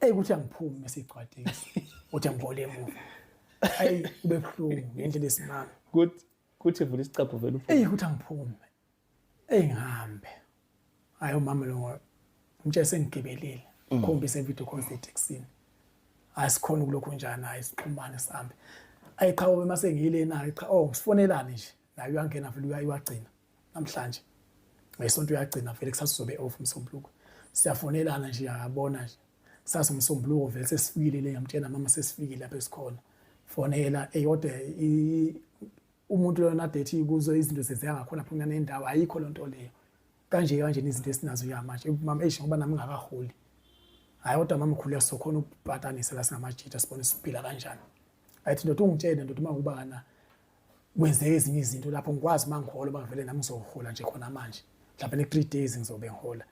Ey kuthi angiphumi mesigcwala itekisi. Uthi angibole emuva. Hayi kube buhlungu ngendlela esimanga. Kuthi kuthi vula isicabho vele uphume. Ey kuthi angiphume. Ey ngihambe. Hayi umama lo ngitshela sengigibelile. Khombise video call etekisini. Asikhona kulokho njani hayi sixhumane sihambe. Ayi cha uma sengiyile nayo cha oh sifonelane nje. Naye uyangena vele uyagcina namhlanje. Ngesonto uyagcina vele kusasa uzobe off umsombuluko. Siyafonelana nje yabona nje. Kusasa umsombuluko vele sesifikile le ngiyamtshela mama sesifikile lapha esikhona. Fonela eyodwa umuntu lona adethi kuzo izinto zenzeka ngakhona phuma nendawo ayikho lonto leyo kanje kanje izinto esinazo ya manje mama eish ngoba nami ngakaholi hayi kodwa mama ukhuleka sokhona ukupatanisa la singamajita sibone siphila kanjani ayithi ndoda ungitshele ndoda uma kubana kwenzeka ezinye izinto lapho ngikwazi uma ngihola uba vele nami ngizohola nje khona manje mhlawumbe ne-3 days ngizobe ngihola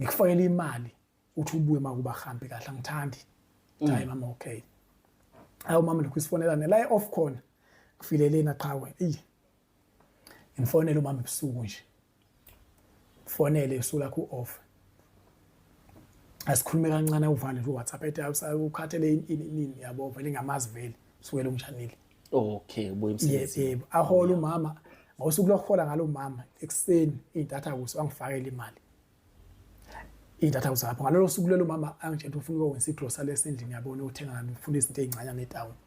ngikufakele imali uthi ubuye uma kuba hambi kahle angithandi hayi mama okay hayi umama lokhu isifonelane la off khona ngifile lena qhawe eyi ngimfonele umama ebusuku nje fonele usuku lakho u-off asikhulume kancane uvale nje uWhatsApp ethi ukhathele ini ini yabo vele ngamazi vele usukela umshanile okay ubuye emsebenzini yebo ahola umama ngosuku lokuhola ngalo mama ekuseni intatha kuso angifakele imali Iy'ntatha kuzapho ngalolo suku lelo mama angitshela ukuthi ufuna ukwenza igrosa lesendlini yabona ukuthenga ngifuna izinto ey'ncanyana etawuni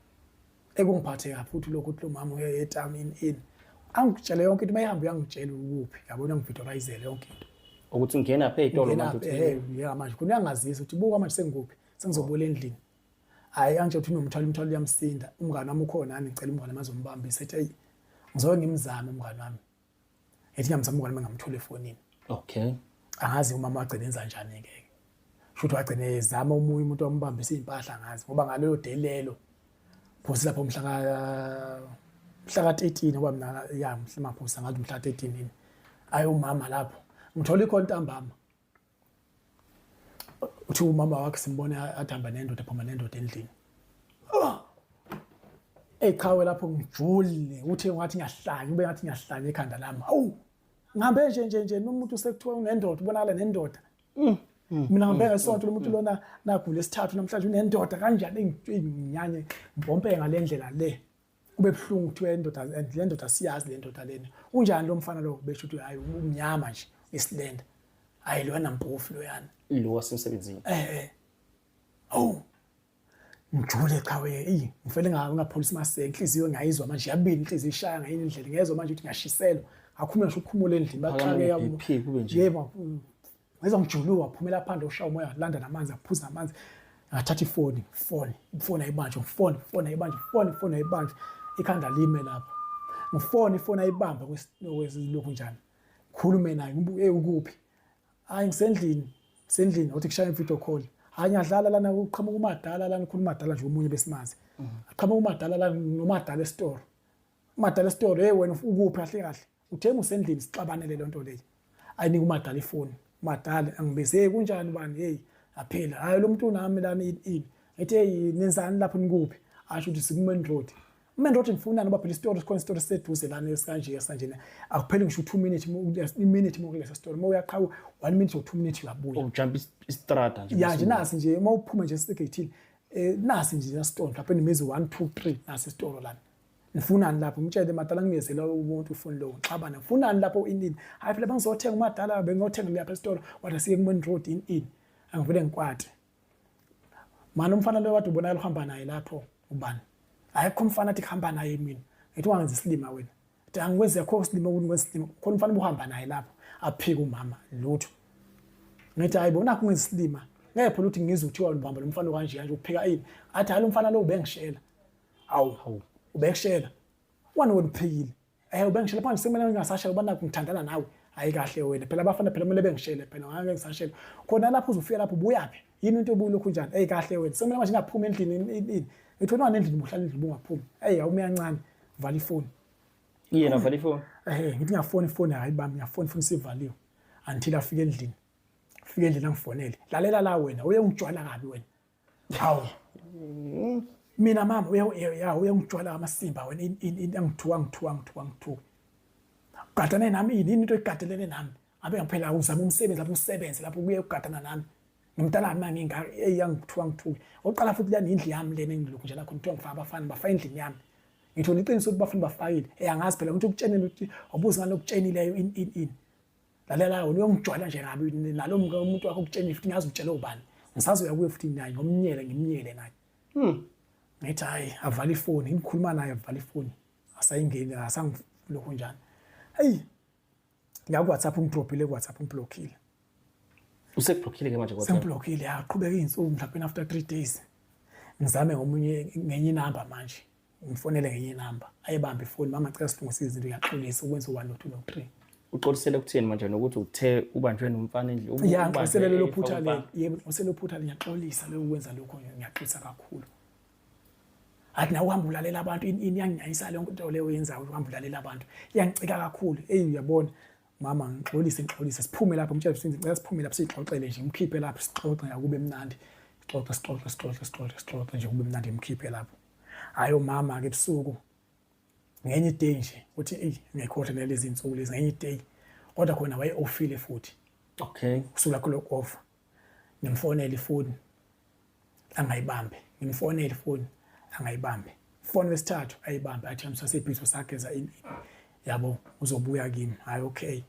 ekungiphathe kabi futhi lokhu ukuthi lo mama uye etawuni in in angitshele yonke into uma ehamba uyangitshela ukuphi yabona ngividolayizele yonke into ukuthi ungena phi ey'tolo manje uthi ngena manje khona uyangazisa ukuthi buka manje sengikuphi sengizobuyela endlini hhayi angitshela ukuthi unomthwalo umthwalo uyamsinda umngane wami ukhona ani ngicela umngane wami azombambisa ethi eyi ngizoke ngimzame umngane wami ethi ngiyamzama umngane wami ngamthola efonini okay angazi umama wagcina enza njani ke futhi wagcina ezama omunye umuntu wambambisa izimpahla angazi ngoba ngaleyo day lelo phose lapho mhla ka mhla ka 13 ngoba mina ya mhla maphosa ngathi mhla 13 yini ayi umama lapho ngithola ikhona ntambama uthi umama wakhe simbone athamba nendoda phuma nendoda endlini Ey qhawe lapho ngijule uthe ngathi ngiyahlanya ube ngathi ngiyahlanya ekhanda lami hawu ngihambe nje nje nje nomuntu sekuthiwa unendoda ubonakala nendoda mina ngihambe ngesonto lo muntu lona nagula esithathu namhlanje unendoda kanjani enginyanye ngibhompe ngale ndlela le. Kube buhlungu kuthiwa indoda and le ndoda siyazi le ndoda lena. Unjani lo mfana lo besho ukuthi hayi umnyama nje isilenda. Hayi lona mpofu loyana. Lo wasemsebenzini. Eh eh. Awu ngijule cha we eyi ngifele ngapholisa maseke inhliziyo ngayizwa manje yabili inhliziyo ishaya ngayini indlela ngezwa manje ukuthi ngiyashiselwa ngakhumula ngisho ukukhumula endlini baxakeka kube nje yebo ngezwa ngijuluka waphumela phandle ushaya umoya landa namanzi aphuza amanzi ngathatha ifoni foni ifoni ayibanjwe ngifoni ifoni ayibanjwe ifoni ifoni ayibanjwe ikhanda lime lapho ngifoni ifoni ayibambe kwesilokhu njani khulume naye ngibuke ukuphi hayi ngisendlini ngisendlini uthi kushaya video call hayi ngiyadlala lana uqhamuka umadala lana ukhuluma umadala nje omunye besimazi aqhamuka umadala lana nomadala esitoro umadala esitoro hey wena ukuphi kahle kahle uthenga usendlini sixabanele lento leyo ayinika umadala ifoni umadala angibize hey kunjani bani hey aphila hayi lo muntu unami lana ini ngithi hey nenzani lapho nikuphi asho ukuthi siku-main road main road ngifunani ngoba phela isitoro sikhona isitoro siseduze lana esikanje esanjena akupheli ngisho 2 minutes i-minute uma kulesa sitoro uma uyaqhawe 1 minute or 2 minutes uyabuya ujump istrata nje ya nje nasi nje uma uphuma nje segate eh nasi nje isitoro mhlawumbe nimizi 1 2 3 nasi isitoro lana nifunani lapho umtshele madala ngiyezela umuntu ufoni lo ngixabana ngifunani lapho inini hayi phela bangizothenga umadala bengiyothenga lapha esitolo wathi siye ku-main road in in angivele ngikwate mani umfana lo kade ubonakala uhamba naye lapho ubani ayikho umfana athi kuhamba naye mina ngithi wangenza isilima wena athi angikwenzi akho isilima ukuthi ngwenza isilima khona umfana ubuhamba naye lapho aphike umama lutho ngithi hayi bona nakho ngenza isilima ngeke phela ukuthi ngizwe kuthiwa ubamba lo mfana kanje kanje uphika ini athi hayi lo mfana lo ubengishela awu ubekushela wena wena uphikile Eh ubengishela phansi sekumele ngingasashela uba nakho ngithandana nawe. Hayi kahle wena phela abafana phela kumele bengishele phela ngeke ngisashele. Khona lapho uzofika lapho ubuyaphi? Yini into obuyilokhu njani? Hey kahle wena. Sekumele manje ngingaphumi endlini ini. Ngithi wena endlini ubuhlala endlini ubungaphumi. Hey awumi kancane. Vala ifoni. Yena vala ifoni. Eh ngithi ngiyafona ifoni hayi bami ngiyafona ifoni sivaliwe. Until afike endlini. Afike endlini angifonele. Lalela la wena uye ungijwayela kabi wena. Hawu. Mina mama uya uya uyangijwala amasimba wena in angithuka ngithuka ngithuka ngithuka. Ugadane nami yini into egadelene nami. Abe ngiphela uzama umsebenzi lapho usebenze lapho kuye ugadana nami. Ngimdala mina ngingaka eyangithuka ngithuka. Oqala futhi lana indlu yami lena engilokhu nje lakho ngithiwa ngifaka abafana bafaka endlini yami. Ngithola iqiniso ukuthi bafana bafakile. Eh angazi phela ukuthi ukutshenile ukuthi ubuza ngani okutshenile in in in. Lalela wena uyongijwayela nje kabi nalo umuntu wakho ukutshela futhi ngazi utshela ubani. Ngisazoya kuye futhi naye ngomnyele ngimnyele naye. Ngithi hayi avala ifoni ngikhuluma naye avala ifoni. Asayingeni asangilokhu njani. Hey la ku WhatsApp ungidropile ku WhatsApp ungiblockile. Usekublockile ke manje ku WhatsApp. Sengiblockile yaqhubeka izinsuku mhlawumbe after 3 days. Ngizame ngomunye ngenye inamba manje. Ngifonele ngenye inamba ayibambe ifoni mama cela silungise izinto ngiyaxolisa ukwenza u-1 no 2 no 3. Uxolisele kuthini manje nokuthi uthe ubanjwe nomfana endlini? Ya ngixolisele lelo phutha lelo. Yebo ngixolisele lelo phutha ngiyaxolisa lokho kwenza lokho ngiyaxolisa kakhulu. Athi nawe uhamba ulalela abantu ini ini yanginyanyisa leyo nto leyo oyenzayo uhamba ulalela abantu. Iyangicika kakhulu. Eyi uyabona mama ngixolise ngixolise siphume lapho ngitshela ukuthi ngicela siphume lapho sixoxele nje ngimkhiphe lapho sixoxe akube mnandi. Sixoxe sixoxe sixoxe sixoxe sixoxe nje kube mnandi ngimkhiphe lapho. Hayi umama ke ebusuku ngenye iday nje uthi eyi ngiyikhohle nalezi insuku lezi ngenye iday kodwa khona waye ofile futhi. Okay. Usula kulokho off. Ngimfonele ifoni angayibambi ngimfonele ifoni angayibambi foni wesithathu ayibambe athi amsasebhiso sageza ini yabo uzobuya kimi hayi okay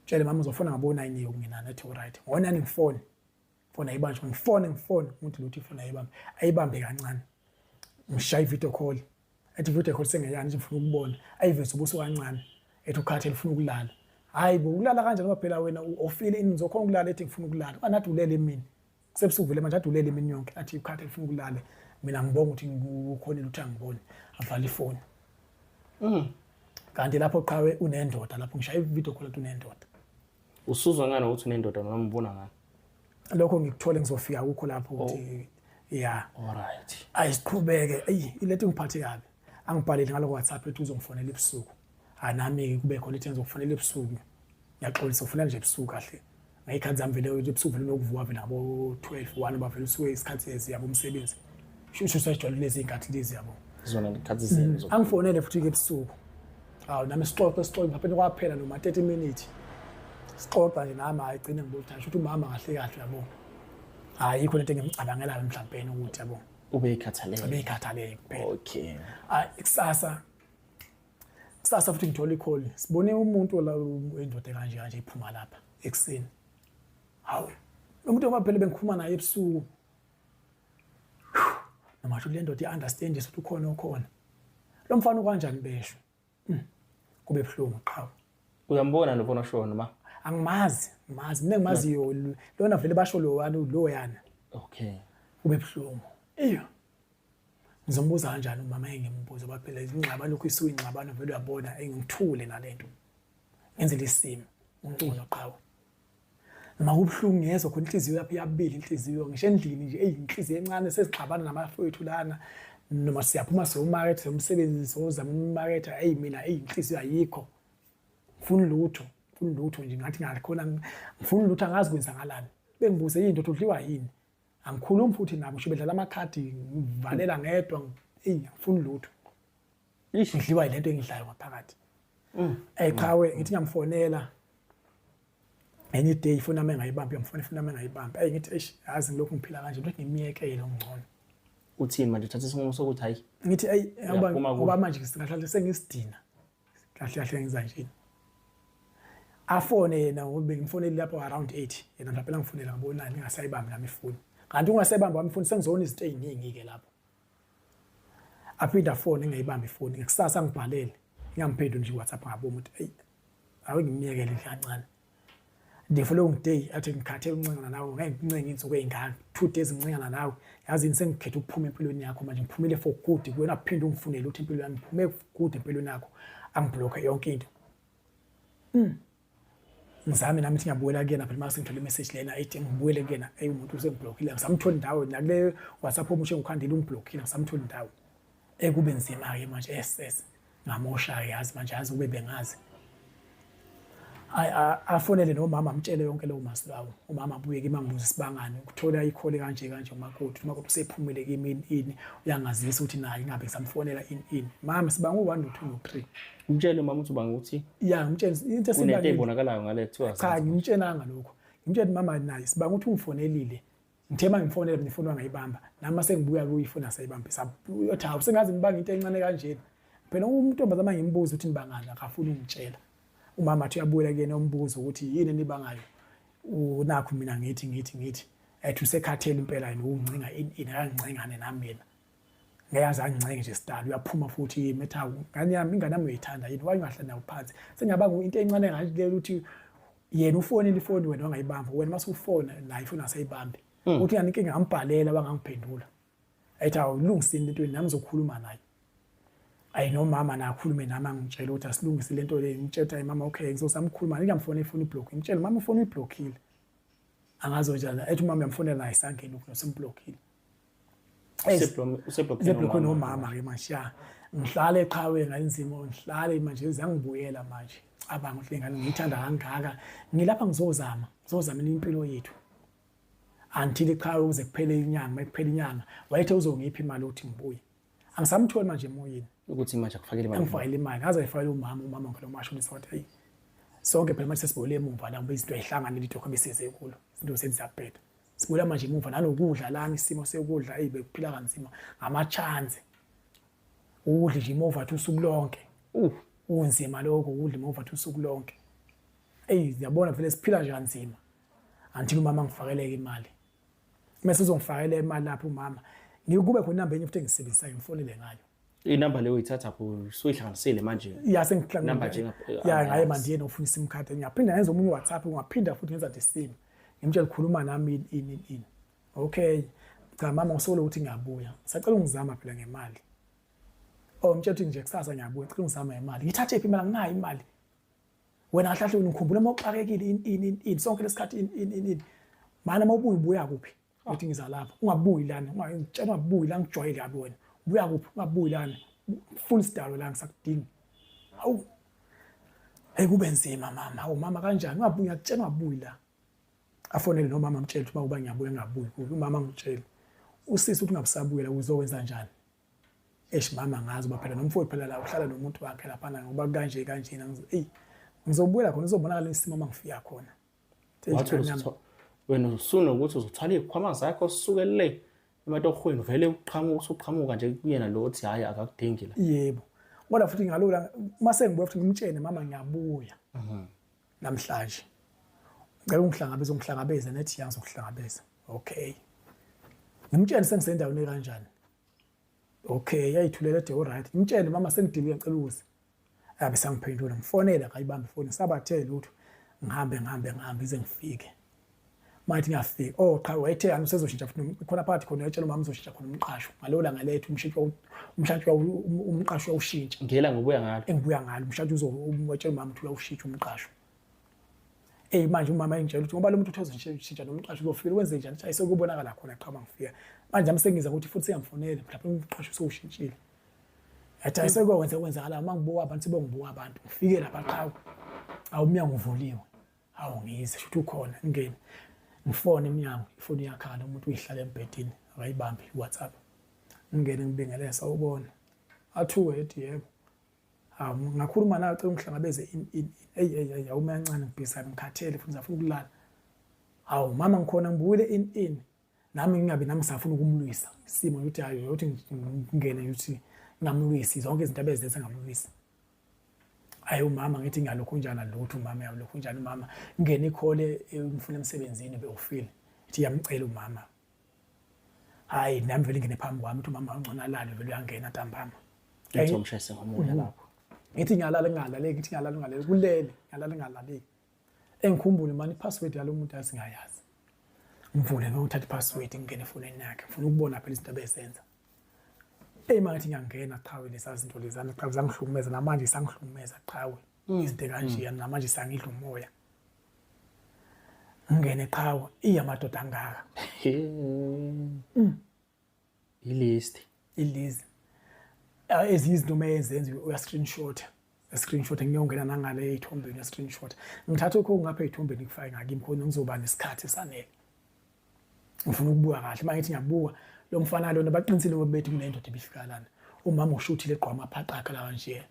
tshele mama uzofona ngabo 9 yokungenana athi alright ngo 9 ngifone fona ayibanjwe ngifone ngifone umuntu lutho ifona ayibambe ayibambe kancane ngishaya i-video call ethi video call sengeyani nje ngifuna ukubona ayiveze ubuso kancane ethi ukhathele ufuna ukulala hayi bo ukulala kanjani ngoba phela wena ofile ini ngizokhona ukulala ethi ngifuna ukulala anathi ulele emini kusebusuku vele manje athi ulele emini yonke athi ukhathele ufuna ukulala mina ngibonga ukuthi ngikhonile ukuthi angibone avala ifoni kanti lapho qhawe unendoda lapho ngishaya i-video call athi unendoda Usuzwa ngani ukuthi unendoda noma ubona ngani? Lokho ngikuthole ngizofika kukho lapho ukuthi ya. Alright. Ayisiqhubeke eyi ilethu ngiphathe kabi. Angibhalele ngaloko WhatsApp ethi uzongifonela ebusuku. Hayi nami kube khona ethi ngizokufonela ebusuku. Ngiyaxolisa ufuna nje ebusuku kahle. Ngeyikhathi zami vele ebusuku vele nokuvuka vele ngabo 12 1 bavele usuke isikhathi esiyabo umsebenzi. Shushu sajwayele lezi iy'nkathi lezi yabo. Zona ikhathi zenu. Angifonele futhi ke ebusuku. Hawu nami sixoxe sixoxe mhlawumbe kwaphela noma 30 minutes. Sixoxa nje nami hayi gcine ngibona ukuthi ukuthi umama kahle kahle yabo. Hayi ikho lento engimcabangelayo mhlawumbe ukuthi yabo. Ubeyikhathalele. Ubeyikhathalele kuphela. Okay. Hayi kusasa Kusasa futhi ngithola i-call, sibone umuntu la, indoda kanje kanje iphuma lapha ekuseni. Hawu, lo muntu ngoba phela bengikhuluma naye ebusuku, noma sho le ndoda i-understand ukuthi ukhona okhona lo mfana ukanjani besho. Kube buhlungu qhawe. Uyambona lo mfana oshoyo noma? Angimazi, ngimazi mina, engimaziyo lona vele basho lo wani lo yana. Kube buhlungu. Iyo, ngizombuza kanjani umama? Engimbuza ngoba phela ingxabano lokhu isuke ingxabano vele, uyabona, engithule nalento ngenzele isimo ungcono qhawe. Noma kubuhlungu, ngiyezwa khona inhliziyo yapho iyabila inhliziyo, ngisho endlini nje, eyi, inhliziyo encane, sesixabana namafowethu lana, noma siyaphuma siyomaketha, siyomsebenzi, siyozama umaketha, eyi, mina, eyi, inhliziyo ayikho, ngifuna lutho, ngifuna lutho nje, ngathi ngakhona ngifuna lutho, angazi kwenzakalani. Bengibuze yini ndoda, udliwa yini? Angikhulumi futhi nabo, ngisho bedlala amakhadi ngivalela ngedwa, eyi, angifuni lutho. Ngidliwa yilento engidlayo ngaphakathi. Eh, qhawe, ngithi ngiyamfonela enye day, ifoni yami engayibambi, ngiyamfona, ifoni yami engayibambi. Eyi, ngithi eish, yazi ngilokhu ngiphila kanje, ngithi ngimyekele ongcono. Uthini manje, uthatha isinqumo sokuthi hayi? Ngithi eyi, ngoba Uyaphuma kuyo. Ngoba manje kahle sengisidina kahle kahle, ngenza njeni? Afone yena, ngoba bengimfonele lapho around 8, yena mhlawumbe angifonela ngabo 9, ngingasayibambi nami ifoni, kanti ungasayibambi wami ifoni sengizona izinto ey'ningi-ke lapho. Aphinde afone, ngingayibambi ifoni. Ngekusasa ngibhalele, ngingamphenduli nje i-WhatsApp ngaboma ukuthi eyi, ake ngimyekele nje kancane. The following day athi ngikhathele ukuncengana nawe, ngeke ngikuncenga iy'nsuku ey'ngaka, 2 days ngincengana nawe, yazini sengikhetha ukuphuma empilweni yakho manje, ngiphumile for good kuwena, phinde ungifunele ukuthi impilo yami, ngiphume good empilweni yakho. Angiblokhe yonke into. Ngizame nami ukuthi ngiyabuyela kuyena phela, mase ngithole imessage lena ethi ngibuyele kuyena, eyi, umuntu usengiblockile, ngisamtholi indawo nakule WhatsApp omusha engikhandile, ungiblockile, ngisamtholi indawo. Ekube nzima-ke manje, ss ngamosha-ke, yazi manje, yazi kube bengazi. Afonele nomama, amtshele yonke leyo masu lawo. Umama abuye kimi angibuze sibangani, ukuthola ikhole kanje kanje, umakoti, umakoti usephumile kimi, ini ini, uyangazisa ukuthi naye ingabe ngisamfonela, ini ini. Mama, sibanga u-one no-two no-three. Umtshele umama ukuthi ubanga ukuthi Ya, ngimtshele into kunento esibangile. Ebonakalayo ngale kuthiwa Cha, ngimtshenanga lokho. Ngimtshele mama naye sibanga ukuthi ungifonelile, ngithe uma ngifonela mina ifoni wangayibamba, nami mase ngibuya kuyo ifoni asayibambi, uyothi hawu, sengazi ngibanga into encane kanjena phela umntombazane. Uma ngimbuza ukuthi nibangani, akafuni ungitshela. Umama athi uyabuyela kuyena, umbuzo ukuthi yini enibangayo, unakho mina ngithi ethi usekhathele impela yena ukuncinga, ini ini, akangincengane nami yena, ngeke aze angincenge nje sidala. Uyaphuma futhi yimi, ethi hawu, ngane yami, ingane yami uyayithanda yini, why ungahlali nayo phansi? Sengiyabanga into encane ngale ukuthi yena ufonile ifoni wena wangayibamba, wena mase ufona naye ifoni asayibambi. Uthi ngani inkinga, ngambhalela wangangiphendula, ethi awulungisini lento, nami ngizokhuluma naye. Ayi, nomama na akhulume nami, angitshela ukuthi asilungise lento le. Ngitshela ukuthi ayi mama, okay, ngizosamkhuluma, ngiyamfona ifoni iblock, ngimtshela mama ifoni iblockile, angazi njani. Ethi umama uyamfonela naye isangeni ukho semblockile. Useblockile nomama-ke manje. Ya, ngihlale eqhawe ngalinzima, ngihlale manje, ziyangibuyela manje, cabanga ukuthi le ngane ngiyithanda kangaka, ngilapha ngizozama impilo yethu until iqhawe kuze kuphele inyanga. Makuphela inyanga wayethe uzongipha imali ukuthi ngibuye, angisamtholi manje emoyeni. Ukuthi manje akufakele imali? Angifakele imali, ngaze ayifakele umama. Umama ngifela umashonisa, wathi eyi, sonke phela manje sesibuyele emumva la, ngoba izinto ayihlangane lidokho besize kulo, izinto seziyabheda, sibuyela manje emuva nanokudla lana, isimo sekudla, eyi, bekuphila kanzima ngama-chance, ukudla nje imovathi usuku lonke. Kunzima lokho, ukudla imovathi usuku lonke. Eyi, ngiyabona vele siphila nje kanzima until umama ngifakeleke imali. Mase uzongifakela imali lapho umama, ngikube khona inamba enye futhi engisebenzisayo, ngifonele ngayo. Inamba leyo uyithatha pho, usuyihlanganisile manje? Ya. Number nje Ya, ngaye manje yena ufuna iSIM card, ngiyaphinda ngenza omunye WhatsApp, ngaphinda futhi ngenza the same, ngimtshela khuluma nami, ini ini ini. Okay, cha mama, ngisolo ukuthi ngiyabuya, sacela ungizama phela ngemali. Oh, ngitshela ukuthi nje kusasa ngiyabuya, ngicela ungizama ngemali. Ngithathe phi imali? Anginayo imali. Wena kahle kahle ngikhumbula uma uxakekile, ini ini ini, sonke lesikhathi, ini ini ini. Mana uma ubuya, ubuya kuphi? Uthi ngiza lapha, ungabuyi lana, ungangitshela ungabuyi la, ngijwayele kabi wena. Ubuya kuphi? Ungabuyi lana, funa isidalo la, ngisakudinga. Hawu, hey, kube nzima mama. Hawu mama, kanjani ungabuyi? Ngiyakutshela ungabuyi la. Afonele nomama, amtshele ukuthi uma ngiyabuya ngingabuyi kuyo. Umama angitshele usisi ukuthi ungabusabuyela, uzokwenza njani? Eish mama, ngazi uba phela nomfowethu phela la uhlala nomuntu wakhe laphana, ngoba kanje kanjena, eyi, ngizobuyela khona, izobonakala isimo uma ngifika khona. Wathi wena usunokuthi uzothwala iy'khwama zakho usuke le ematohweni, vele uqhamuka usuqhamuka nje kuyena lo othi hhayi, akakudingi la. Yebo. Kodwa futhi ngalula uma sengibuya futhi ngimtshene mama ngiyabuya. Namhlanje. Ngicela ungihlangabeze ungihlangabeze nethi ya ngizokuhlangabeza. Okay. Ngimtshene sengisendaweni kanjani. Okay, yayithulela ethi all right. Ngimtshene mama sengidiliwe ngicela ukuze. Abe sangiphendula ngifonela akayibambi ifoni sabathe lutho. Ngihambe ngihambe ngihambe ize ngifike. Mathi ngiyafika. Oh cha wayethe yani usezoshintsha futhi khona phakathi khona uyatshela umama uzoshintsha khona umqasho. Ngalowo langa lethu umshintsho umshantsho umqasho uyawushintsha. Ngela ngobuya ngalo. Engibuya ngalo umshantsho uzowatshela umama ukuthi uyawushintsha umqasho. Ey manje umama engitshela ukuthi ngoba lo muntu uthe uzoshintsha nomqasho uzofika wenze njani? Ayi sekubonakala khona qha mangifika. Manje nami sengiza ukuthi futhi siyamfonela mhlawumbe umqasho usewushintshile. Yathi ayisekwenza kwenzakala uma ngibuka abantu sebongibuka abantu. Ngifike lapha qhawe. Awumnyango uvuliwe. Hawu ngize shuthi ukhona ngingene. Ngifone emnyango ifoni iyakhala umuntu uyihlala embhedeni akayibambi iWhatsApp. Ngingene ngibingelele sawubona. Athuke ethi yebo. Hawu ngakhuluma nawe cela ungihlangabeze in in eyi eyi eyi awume kancane ngibhizi ngikhathele futhi ngizafuna ukulala. Hawu mama ngikhona ngibuyile in in. Nami ngingabi nami ngisafuna ukumlwisa isimo ukuthi hayi ukuthi ngingene ukuthi ngingamlwisi zonke izinto abezenza ngamlwisa. Hayi umama ngithi ngalokhu njani lutho umama yalokhu njani umama ngene ikhole ngifuna emsebenzini bewufile ithi yamcela umama hayi nami vele ngene phambi kwami uthi umama ungcono alale vele uyangena ntambama ngithi umshayise ngomoya lapho ngithi ngiyalala ngingalaleki ngithi ngiyalala ngingalaleki kulele ngiyalala ngingalaleki engikhumbule mani ipassword yalo muntu asingayazi ngivule ngiyothatha ipassword ngingene efonini yakhe ngifuna ukubona phela izinto abezenza Eyi mangithi ngiyangena qhawe leza zinto lezana qhawe zangihlukumeza namanje sangihlukumeza qhawe izinto kanjeya namanje sangidla umoya ngingene qhawe iya madoda angaka Ilist. Ilist. Ezinye izinto uma ezenza uya screenshot screenshot ngiyongena nangale eyithombeni ya screenshot ngithatha okho ngapha eyithombeni kufake ngakimi khona ngizoba nesikhathi esanele ngifuna ukubuka kahle uma ngithi ngiyabuka lo mfana lona baqinisile ngoba bethi kunendoda ebifika lana umama ushuthile egqoka amaphaqa lawa nje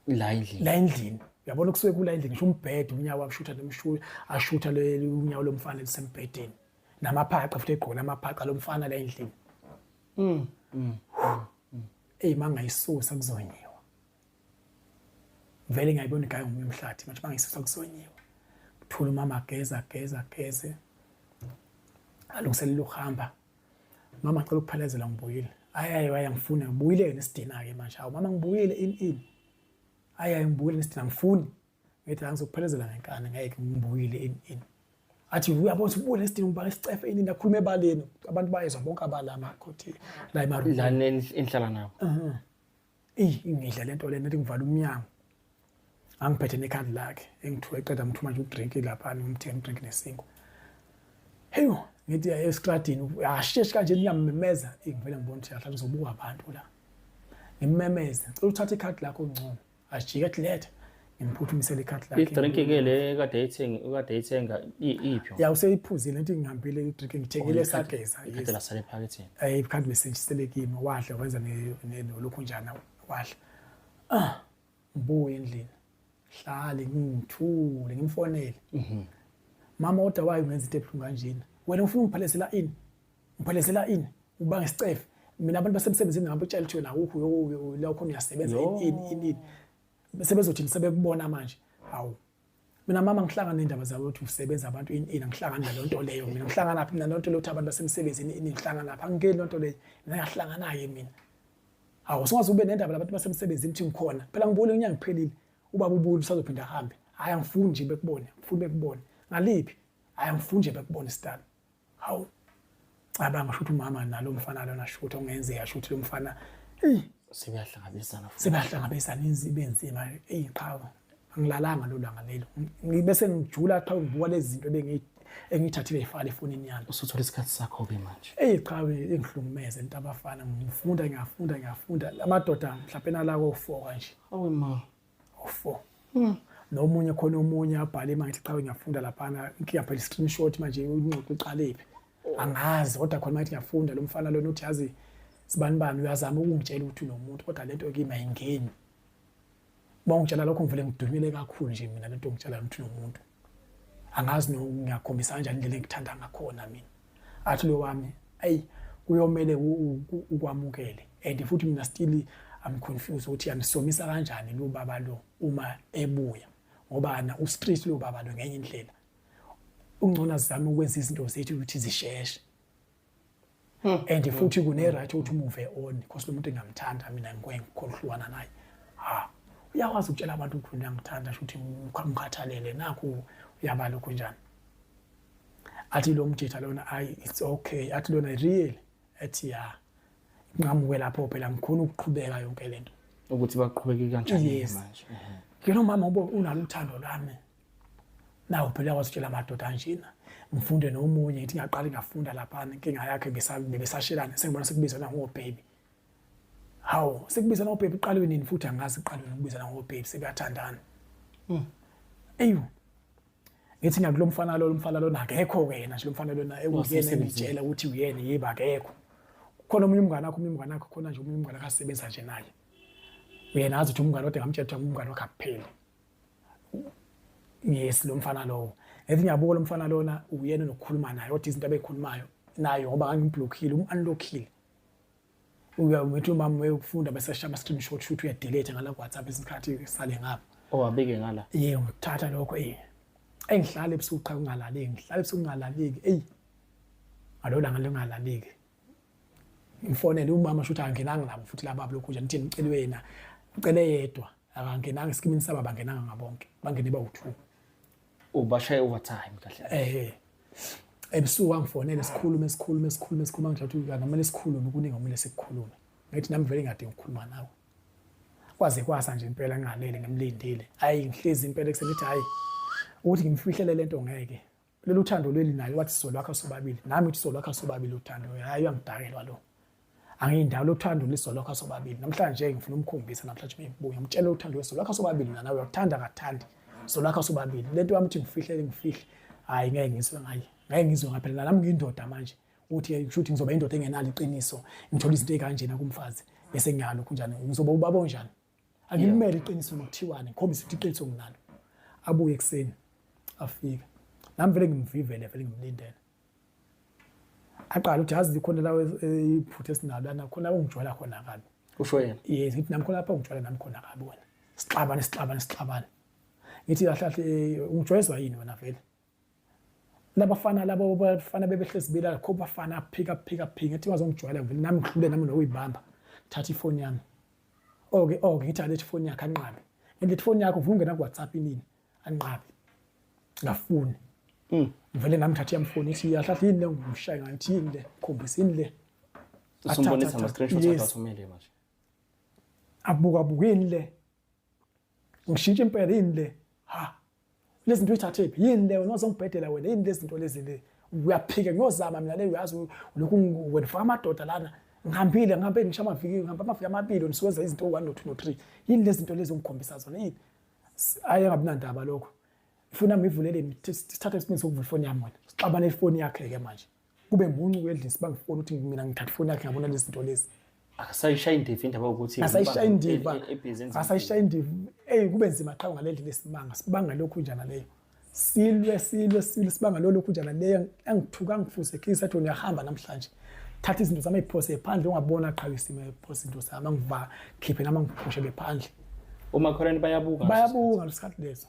la endlini la endlini uyabona kusuke kula endlini ngisho umbhede unyawo akushutha nomshuya ashutha leli unyawo lomfana lisembhedeni namaphaqa futhi egqoka amaphaqa lomfana la endlini Eyi mangayisusa kuzonyiwa vele ngiyayibona igaya ngomunye umhlathi manje mangayisusa kuzonyiwa kuthula umama geza geza geze alungiselela ukuhamba mama cela ukuphelezela ngibuyile hayi hayi hayi angifuni ngibuyile nesidina-ke manje hawu mama ngibuyile in in hayi hayi ngibuyile nesidina ngifuni ngithi angizokuphelezela ngenkani ngeke ngibuyile in in athi uyabona ukuthi ubuyile nesidina ngibala isicefe ini nakhuluma ebaleni abantu bayezwa bonke abalama khothi la emarumini la enhlala nabo eyi ingidla lento lena ethi ngivala umnyango angiphethe nekhadi lakhe engithuka eqeda ngithuma nje udrink lapha ngimthenga udrink nesinkwa heyo ngithi esitradini asheshi kanje ngiyamemeza ngivele ngibona ukuthi mhlawumbe ngizobuka abantu la ngimemeze ngicela uthathe ikhadi lakho ngcono ajike athi letha ngimphuthumisele ikhadi lakhe idrink ke le kade eyithenga kade eyithenga iphi ya useyiphuzile ngithi ngihambile idrink ngithengile sageza ikhadi lasale ephaketheni eh ikhadi lesentshisele kimi wadla wenza nolokhu njana wadla ah ngibuye endlini hlale ngithule ngimfonele mama kodwa waye ungenza into ebuhlungu kanjena wena ufuna ungiphalezela ini ngiphalezela ini ubanga isicefe mina abantu basemsebenzini ngabe utshela ukuthi wena awukho la khona uyasebenza ini ini ini sebezothini sebekubona manje hawu mina mama ngihlangana nendaba zabo ukuthi usebenza abantu ini ini ngihlangana naleyo nto leyo mina ngihlangana phi mina nto leyo ukuthi abantu basemsebenzini ini ngihlangana phi angingeni loo nto leyo mina ngiyahlangana-ke mina hawu singaze ube nendaba labantu basemsebenzini ukuthi ngikhona phela ngibule unyanga kuphelile ubaba ubule usazophinda ahambe hhayi angifuni nje bekubone ngifuni bekubone ngaliphi hhayi angifuni nje bekubone sidalo hawu cabanga shuthi umama nalo mfana lona shuthi okungenzeka shuthi lo mfana eyi sebeyahlangabezana futhi sebeyahlangabezana ibe nzima eyi qhawe angilalanga lo langa lelo ngibe sengijula qhawe ngibuka lezi zinto engiyithathile ifale efonini yami usuthola isikhathi sakho-ke manje eyi qhawe ingihlukumeze into abafana ngifunda ngiyafunda ngiyafunda amadoda mhlawumpe nalako four kanje awe ma o-four nomunye khona omunye abhale manje ngithi cha ngiyafunda laphana inkinga phela i-screenshot manje ingxoxo iqalephi angazi kodwa khona manje ngiyafunda lo mfana lona uthi yazi sibani bani uyazama ukungitshela ukuthi unomuntu kodwa lento kimi ayingeni uma ungitshela lokho ngivele ngidumile kakhulu nje mina lento ongitshela ukuthi unomuntu angazi no ngiyakhombisa kanjani indlela engikuthanda ngakhona mina athi lo wami ayi kuyomele ukwamukele and futhi mina still I'm confused ukuthi yanisomisa kanjani lo baba lo uma ebuya, ngoba na u-street lo baba lo ngenye indlela. Ungcono sizame ukwenza izinto zethu ukuthi zisheshe. And futhi kune right ukuthi move on because lo muntu engiyamthanda mina, ngikwe ngikhohlwana naye. Ha, uyakwazi ukutshela abantu ukuthi uyangithanda, shuthi ngikhathalele nakhu, uyaba lokho njani. Athi lo mjitha lona, ayi, it's okay. Athi lona, really? Ethi ya. Nqamuke lapho phela, ngikhona ukuqhubeka yonke lento. Ukuthi baqhubeke kanjani Yes. manje. Ke lo mama ubo unalo uthando lwami. Nawo phela wasitshela amadoda anjena. Ngifunde nomunye, ngithi ngiyaqala ngafunda lapha, inkinga yakhe bebesashelana, sengibona sekubizana ngo baby. Hawu, sekubizana ngo baby uqalwe nini futhi? Angazi uqalwe ukubizana ngo baby, sebeyathandana. Eyu. Ngithi ngiyakulo mfana lo, mfana lona akekho wena nje, lo mfana lona ekuyena Wasemsebenzini. Engitshela ukuthi uyena, yebo, akekho. Khona omunye umngane wakhe, omunye umngane wakhe khona nje, omunye umngane wakhe asebenza nje naye. Uyena azi ukuthi umngane kodwa ngamtshela ukuthi umngane wakhe akupheli. Yes, lo mfana lowo. Ngithi ngiyabuka lo mfana lona uyena nokukhuluma naye, kodwa izinto abekhulumayo nayo ngoba ngangimblockile, um-unlockile. Uya ngithi umama uyokufunda bese eshaya ama-screenshot, shoot, uyadelete ngala ku-WhatsApp isikhathi sale ngapha. Owabike ngala. Yebo, ngikuthatha lokho engihlala ebusuku cha kungalaleki, ngihlala ebusuku kungalaleki. Eyi, ngalo langa lingalaleki. Ngifonele umama, shuthi akangenanga nabo futhi laba lokhu nje, ngithi ngicele wena, ucele yedwa, akangenanga esikimini sabo, abangenanga ngabonke, bangene bawu-2. Ubashaye overtime kahle. Ebusuku angifonele, sikhulume, sikhulume, sikhulume, sikhulume, ngithi ukuthi kumele sikhulume kuningi okumele sikukhulume. Ngithi nami vele ngiyadinga ukukhuluma nawe. Kwaze kwasa nje impela ngingalele ngimlindile. Hayi, ngihlezi impela ekuseni, ngithi hayi, ukuthi ngimfihlele lento ngeke. Lolu thando lweli nayo wathi sizolwakha sobabili. Nami ngithi sizolwakha sobabili uthando. Hayi, uyangidakelwa lo. Angiyindawo lothando lizolwakha sobabili. Namhlanje ngifuna umkhombisa, namhlanje ngibuya ngimtshela uthando lwezolwakha sobabili, mina nawe, uyakuthanda akathandi. Solwakha sobabili. Lento yami uthi ngifihlele ngifihle. Hayi, ngeke ngizwe ngaye. Ngeke ngizwe ngaphela nami ngiyindoda manje. Uthi kusho ukuthi ngizoba indoda engenalo iqiniso, ngithola izinto ezikanjena kumfazi bese ngiyalo kunjani, ngizoba ubaba onjani? Angimele iqiniso nokuthiwane, ngikhombise ukuthi iqiniso nginalo. Abuye ekuseni, afika nami vele ngimvivele, vele ngimlindele. Aqala ukuthi yazi khona la iphutha esinalo lana, khona ungijwayela khona kabi. Usho yena. Yes, ngithi nami khona lapha ungijwayela nami khona kabi wena. Sixabane, sixabane, sixabane. Ngithi kahle kahle, ungijwayezwa yini wena vele? Labafana labo bafana bebehlezi belala kho, bafana phika phika phika, ngithi bazongijwayela vele nami, ngihlule nami nokuyibamba. Thatha ifoni yami. Okay okay, ngithi alethi ifoni yakhe, anqabe. Ngithi ifoni yakho uvuna ungena ku WhatsApp inini? Anqabe. Ngafuni. Ngivele nami thatha yami ithi yahlahla yini le ngimshaya ngathi yini le, khombisa yini le. Usumbonisa Athatha, ama screenshots yes. awathumele manje. Abuka buka, yini le, ngishintsha impela, yini le, ha, lezi zinto uyithathe phi, yini le wena wazongibhedela wena, yini lezi zinto lezi le, uyaphika, ngiyozama mina le, uyazi lokhu wena ufaka amadoda lana, ngihambile, ngihambe ngisho amaviki, ngihambe amaviki amabili nisuwenza izinto 1 no 2 no 3, yini lezi zinto lezi ongikhombisa zona, yini? Aye, ngabi nandaba lokho, ifuna ngivulele, sithathe isibindi sokuvula ifoni yami wena, sixabane ifoni yakhe ke manje, kube muncu endlini, sibangifoni ukuthi mina ngithatha ifoni yakhe, ngabona lezi zinto lezi. Akasayishaya indiva indaba yokuthi Asayishaya indiva. Ebhizi enza. Asayishaya indiva. Eyi, kube nzima qha ngale ndlela esimanga, sibanga lokhu njana leyo, silwe, silwe, silwe, sibanga lo lokhu njana leyo, angithuka, angifuzekisa, athi uyahamba namhlanje, thatha izinto zami eziphose phandle, ungabona qha isimo, ephose izinto zami, angiva khiphe nami, angiphushele phandle. Umakholwane bayabuka. Bayabuka ngalesikhathi leso.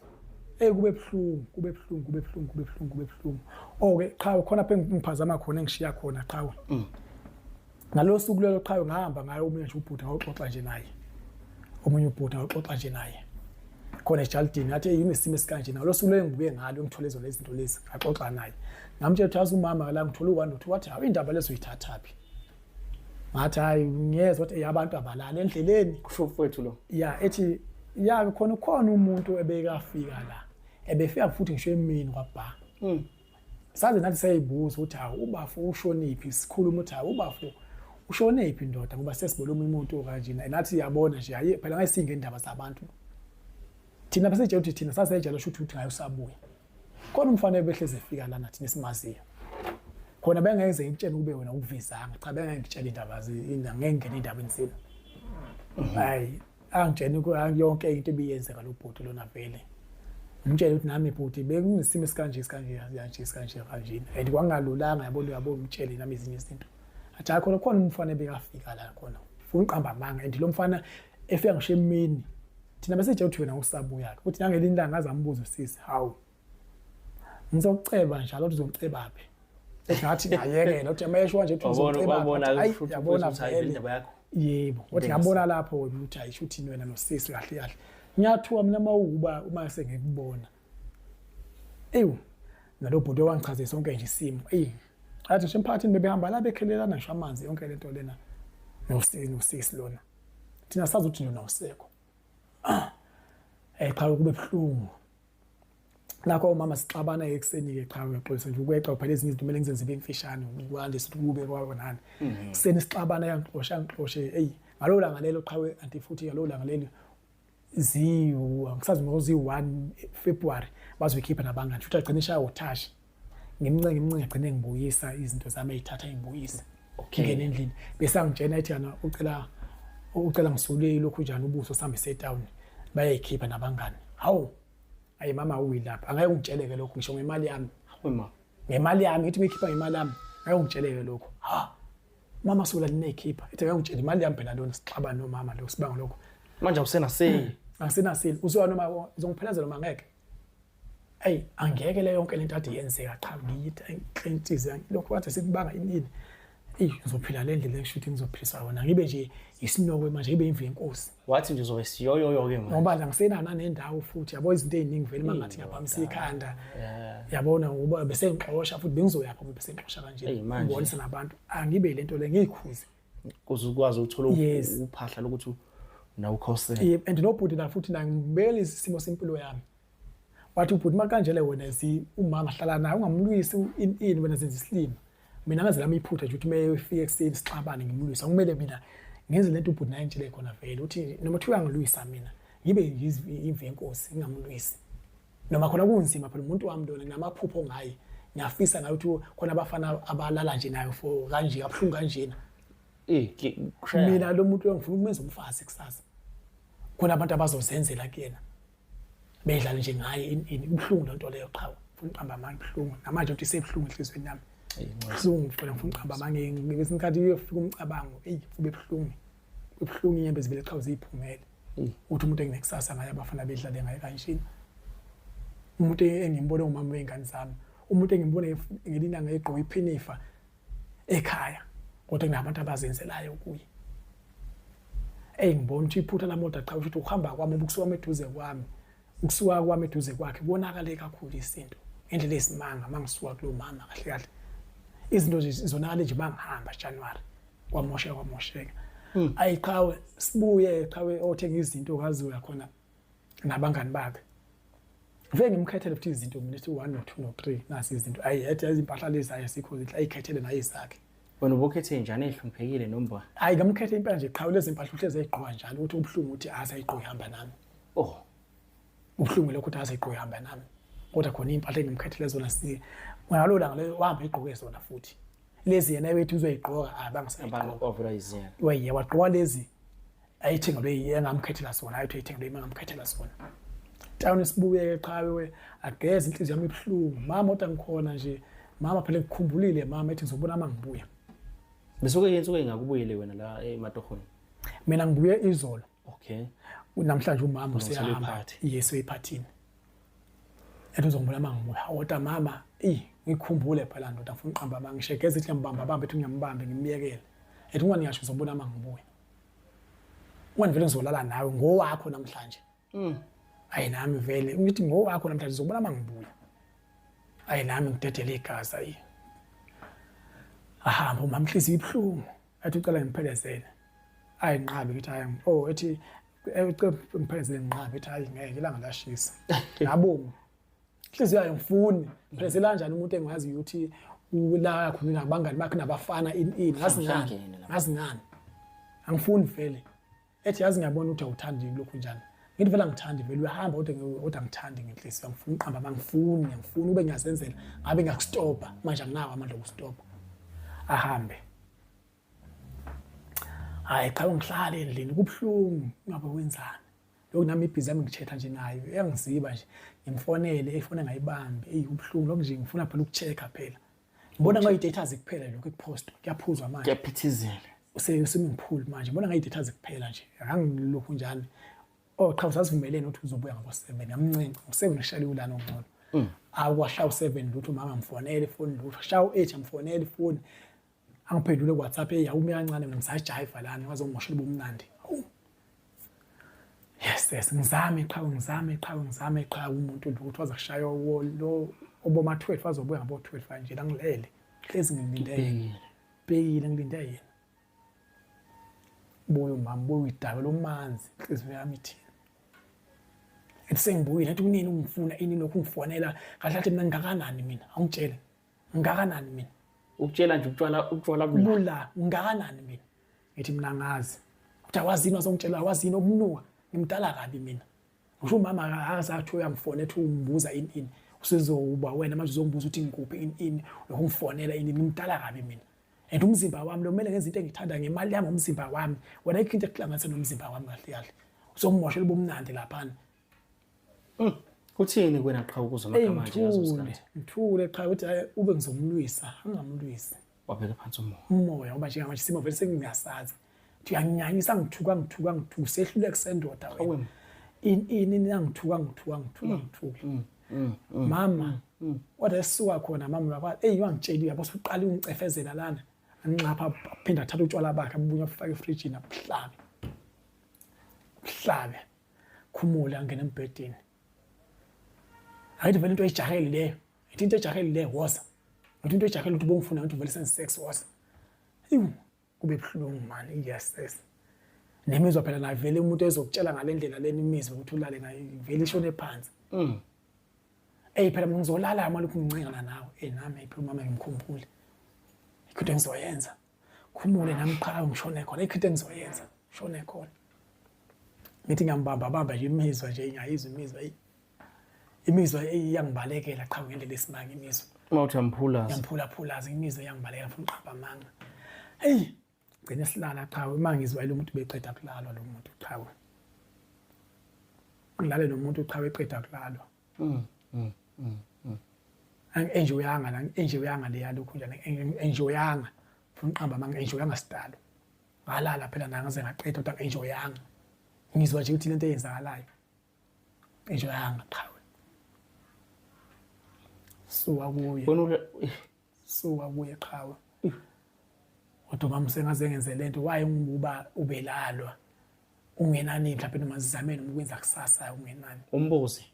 Ey, kube buhlungu, kube buhlungu, kube buhlungu, kube buhlungu, kube buhlungu. Okay qhawe, khona apha engiphazama khona, engishiya khona qhawe. Ngalo suku lelo qhawe, ngahamba ngayo omunye nje ubhuti, ngawuxoxa nje naye, omunye ubhuti ngawuxoxa nje naye khona ejalidini, ngathi hey, unesimo esikanje. Ngalo suku lelo ngibuye ngalo, ngithole zona izinto lezi, ngaxoxa naye, ngamtshela ukuthi yazi umama la ngithole u-1 no 2. Wathi hawu, indaba lezo uyithathaphi? Ngathi hayi, ngiyezwa ukuthi abantu abalala endleleni. Kusho mfowethu lo. Ya, ethi ya, khona khona umuntu ebekafika la, ebefika futhi ngisho emini kwabha. Saze nathi sayibuza ukuthi hawu, ubafu ushoniphi? Sikhuluma ukuthi hawu, ubafu ushonephi ndoda, ngoba sesibona omunye umuntu kanjena, nathi yabona nje, hayi phela ngayisinge indaba zabantu thina, besitshela ukuthi thina sasejalo, shuthi ukuthi ngaye usabuya khona umfana ebehleze efika lana, thina esimaziyo khona, bengeze ngikutshela ukube wena ukuvezanga, cha, bengeke ngitshele indaba ngeke ngingene indabeni zenu. Hayi, angitsheni yonke into ebiyenzeka lo bhuti lona, vele ngimtshele ukuthi nami bhuti bekunesimo esikanje, esikanje, kanje, esikanje, kanjena, and kwangalulanga, yabona, uyabona, umtshele nami ezinye izinto, athi hayi, khona khona umfana ebekafika la khona, ufuna uqamba amanga, and lo mfana Efika ngisho emini thina besitshela ukuthi wena usabuya-ke uthi nangelinye ilanga aze ambuze usisi hawu ngizokuceba njalo ukuthi uzongiceba phi ethi ngathi ngayekela uthi amesho kanje uthi uzongiceba hayi yabona vele yebo uthi ngabona lapho wena ukuthi hayi shuthi wena nosisi kahle kahle ngiyathuka mina mawukuba uma sengikubona ewu nalo bhuti owangichaze sonke nje isimo eyi athi nje emphakathini bebehamba la bekhelelana ngisho amanzi yonke lento lena nosisi nosisi lona thina sazi ukuthi lona usekho ah eh cha kube buhlungu nakho umama sixabana ekuseni ke cha uyaxolisa nje ukweqa phela ezinye izinto kumele ngizenze ibe mfishane ukwandisa ukuthi kube kwakho nani kuseni sixabana yangixosha yangixoshe eyi ngalo langa lelo qhawe anti futhi ngalo langa lelo ziwu angisazi noma ziwu-1 February bazoyikhipha nabangani futhi agcine eshaya uthasha ngimncenga ngimncenga agcine ngibuyisa izinto zami eyithatha ngibuyise ngene endlini bese angitshena ethi yana ucela ucela ngisule lokhu njani ubuso sihambe setown bayayikhipha nabangani hawu ayi mama uyilapha angeke ungitsheleke lokhu ngisho ngemali yami Hawu ma. Ngemali yami ngithi ngiyikhipha ngemali yami ngeke ungitsheleke lokhu ha mama sula linekhipha ethi ngeke ungitshele imali yami phela lona sixabane nomama lo sibanga lokho Manje awusenaseli. Angisenaseli usuka noma uzongiphelezela noma ngeke Ey angeke le yonke lento ade yenzeka cha ngiyithi inhliziyo lokhu kade sikubanga inini eyi ngizophila le ndlela engisho ukuthi ngizophiliswa yona ngibe nje isinokwe manje ngibe imvu yenkosi Wathi nje uzobe siyoyoyo ke manje. Ngoba la ngisenana nendawo futhi yabo izinto eziningi vele mangathi ngiyaphamisa ikhanda yabona ngoba bese ngixosha futhi bengizoyapha ngoba bese ngixosha kanje ngibonisa nabantu angibe lento le ngiyikhuze Kuze ukwazi ukuthola uphahla lokuthi nawe ukhosele. Yeah, and nobhuti la futhi na ngibekela isimo sempilo yami. Wathi ubhuti makanjele wena zi umama hlala naye ungamlwisi in in wena zenza isilima. Mina ngaze lami iphutha nje ukuthi meyefika ekuseni sixabane ngimlwisa. Kumele mina ngenze lento ubhuti naye ngitshele khona vele uthi noma kuthiwa uyangilwisa mina ngibe imvu yenkosi ngingamlwisi. Noma khona kunzima phela umuntu wami lona nginamaphupho ngaye. Ngiyafisa ngaye ukuthi khona abafana abalala nje nayo for kanje kabuhlungu kanjena. Eh mina lo muntu ngifuna ukumenza umfazi kusasa. Khona abantu abazozenzela kuyena. Bedlala nje ngaye ini kubuhlungu lento leyo qhawe. Ngifuna uqamba amanga kubuhlungu. Namanje uthi isebuhlungu enhlizweni yami. Kubuhlungu ngifuna uqamba amanga ngesinye isikhathi uyofika umcabango eyi kube buhlungu. Kubuhlungu inyembezi vele qhawe ziyiphumele. Uthi umuntu enginekusasa ngaye abafana bedlale ngaye kanjena. Umuntu engimbone umama wey'ngane zami. Umuntu engimbone ngelinye ilanga egqoke iphinifa ekhaya kodwa kunabantu abazenzelayo kuye. Eyi ngibona ukuthi iphutha lami kodwa cha ukuthi ukuhamba kwami ukusuka kwami eduze kwami ukusuka kwami eduze kwakhe konakale kakhulu isinto ngendlela eyisimanga uma ngisuka kulo mama kahle kahle izinto nje zonakale nje mangihamba January kwamosheka kwamosheka ayi qhawe sibuye qhawe othenga izinto kaziwe khona nabangani bakhe ngifike ngimkhethele futhi izinto mina ethi 1 no 2 no 3 nasi izinto ayi ethi izimpahla lezi ayisikho zinhle ayikhethele naye zakhe Wena ubukhethe njani ehloniphekile nomba? Hayi ngamkhethe impela nje qhawe lezi mpahla uhlezi eyigqoka njalo ukuthi ubuhlungu ukuthi asayigqoke hamba nami. Oh. Ubuhlungu lokho ukuthi asayigqoke hamba nami. Kodwa khona impahla engimkhethele zona si ngalo langa leyo wahamba egqoke zona futhi. Lezi yena ebethi uzoyigqoka abangasayigqoka. Wavula izinga. Waye wagqoka lezi ayithengelwe engamkhethela sona ayithi ayithengelwe engamkhethela sona. Town sibuyeke qhawe ageze inhliziyo yami ibuhlungu mama kodwa ngikhona nje mama phela ngikhumbulile mama ethi ngizobona uma ngibuya. Besuke insuku engakubuyele wena la ematohweni. Mina ngibuye izolo. Okay. Namhlanje umama useyahamba. Yes uyiphathini. Ethi uzongibona uma ngibuya. Kodwa mama, eyi ngikhumbule phela ndoda ngifuna uqamba amanga ngishegeza ethi ngiyambamba bamba ethi ngiyambamba ngimyekele. Ethi ungani ngisho uzobona uma ngibuya. Ungani vele ngizolala nawe ngowakho namhlanje. Ayi nami vele ngithi ngowakho namhlanje uzobona uma ngibuya. Ayi nami ngidedele igazi ayi. Ahamba umama inhliziyo ibuhlungu. Athi ucela ngiphelezele. Ayi nqabe ngithi hayi oh ethi ucela ngiphelezele nqabe ethi hayi ngeke ilanga lashisa. Ngabonga. Inhliziyo yayo ngifuni. Phelezela kanjani umuntu engaziyo ukuthi ula khona nabangani bakhe nabafana in in ngazi ngani ngazi ngani. Angifuni vele. Ethi yazi ngiyabona ukuthi awuthandi lokhu njani. Ngithi vele angithandi vele uyahamba kodwa kodwa angithandi ngenhliziyo angifuni uqamba angifuni angifuni ube ngiyazenzela ngabe ngiyakustopa manje anginawo amandla okustopa. Ahambe. Hayi cha ngihlale endlini kubuhlungu ngabe wenzani. Lokhu nami ibhizi yami ngichatha nje nayo iyangiziba nje ngimfonele efona ngayibambi eyi kubuhlungu lokhu nje ngifuna phela ukuchecka phela. Ngibona ngayi-data kuphela lokhu ekuphostwa kuyaphuzwa manje. Kuyaphithizela. Use-swimming pool manje ngibona ngayidetha zikuphela nje akangilokhu njani. Oh cha, sasivumelene ukuthi uzobuya ngabo-7, ngamncenga ngo-7 ngishayele ulana ongcono. Akwashaya u-7 lutho, umama ngifonele ifoni lutho, shaya u-8 amfonele ifoni, angiphendule ku-WhatsApp, eyi awume kancane mina ngisajayiva lana wazongimoshela ubumnandi. Hawu, yes yes, ngizame qhawe, ngizame qhawe, ngizame qhawe, umuntu lutho, waze kushaya lo oboma 12, wazobuya ngabo 12 nje la ngilele hlezi ngilinde yena, bhekile ngilinde yena. Buye umama, buye uyidaka lomanzi, inhliziyo yami ithini. Ethi sengibuyile, ethi kunini ungifuna ini lokhu ungifonela kahle kahle, mina ngingakanani mina, awungitshele ngingakanani mina. Ukutshela nje utshwala, utshwala bula ngingakanani mina. Ngithi mina ngazi ukuthi awazini, wazongitshela awazini okunuka, ngimdala kabi mina. Ngisho umama akaze athi uyamfona ethi umbuza ini ini, usezoba wena manje uzongibuza ukuthi ngikuphi ini ini, lokhu ungifonela ini, ngimdala kabi mina. And umzimba wami lo kumele ngenze into engithanda ngemali yami, umzimba wami wena, ayikho into ekuhlanganise nomzimba wami kahle kahle, uzongimoshela ubumnandi laphana. Kuthini kuwena qha ukuzwa amagama anje ngaso sikhathi? Ngithule qha ukuthi hayi ube ngizomlwisa, angamlwisi. Wabheka phansi umoya. Umoya ngoba njengamanje isimo vele sengiyasazi. Uthi uyanginyanyisa, ngithuka ngithuka ngithuka, sehluleka sendoda wena. Ini ini ngithuka ngithuka ngithuka ngithuka. Mama, kodwa esisuka khona mama uyakwazi, eyi wangitshela uyabo usuqala ungicefezela lana. Anxapha aphinda athatha utshwala bakhe abubuye afake efrijini abuhlabe. Buhlabe. Khumule angene embhedeni. Ayithi vele into oyijahele leyo. Ithi into ejahele leyo woza. Ngithi into ejahele ukuthi ubongifuna ukuthi uvele senze sex woza. Ewu kube buhlungu man, yes yes. Nemizwa phela nayo vele umuntu ezokutshela ngale ndlela lena imizwa ukuthi ulale nayo vele ishone phansi. Ey phela mina ngizolala uma lokhu ngincengana nawe. Ey nami phela umama ngimkhumbule. Ikho into engizoyenza. Khumule nami qha ngishone khona. Ikho into engizoyenza. Shone khona. Ngithi ngiyambamba bamba nje imizwa nje ngiyayizwa imizwa eyi. Imizwa iyangibalekela qha ngendlela esimanga imizwa. Uma uthi uyamphulaza. Ngiyamphula phulaza imizwa iyangibalekela futhi uqamba amanga. Hey gcine silala qhawe, uma ngizwa lo muntu beqeda kulalwa lo muntu qhawe. Ngilale nomuntu qhawe eqeda kulalwa. Angi-enjoyanga la, ngi-enjoyanga leya lokhu njani, ngi-enjoyanga. Funa uqamba amanga, ngi-enjoyanga sidalo. Ngalala phela na ngaze ngaqeda kodwa ngi-enjoyanga. Ngizwa nje ukuthi lento eyenzakalayo. Enjoyanga qhawe. Suka kuye. Suka kuye qhawe. Kodwa mama sengaze ngenze lento waye ngibuba ubelalwa. Ungenani mhlawumbe noma sizame noma ukwenza kusasa ungenani. Umbuze.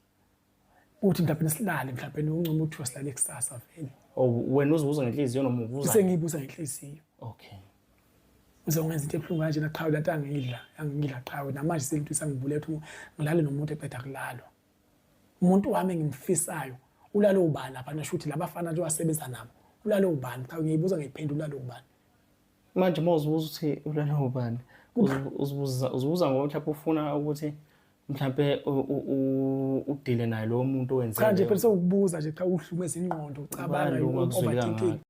Uthi mhlawumbe silale mhlawumbe uncoma ukuthi silale kusasa vele. Oh wena uzibuza ngenhliziyo noma ubuza? Sengiyibuza ngenhliziyo. Okay. Uzongenza into ebuhlungu kanje na qhawe lento angidla, angidla qhawe namanje sento isangibule ukuthi ngilale nomuntu eqeda kulalwa. Umuntu wami engimfisayo ulale ubani lapha nasho ukuthi labafana nje wasebenza nabo. Ulale ubani qhawe ngiyibuza ngiyiphendula ulale ubani. Manje uma uzibuza ukuthi ulale ubani, uzibuza uzibuza ngoba mhlawumbe ufuna ukuthi mhlawumbe udile naye lowo muntu owenze. Cha nje phela sewukubuza nje cha uhlumeza ingqondo ucabanga overthinking.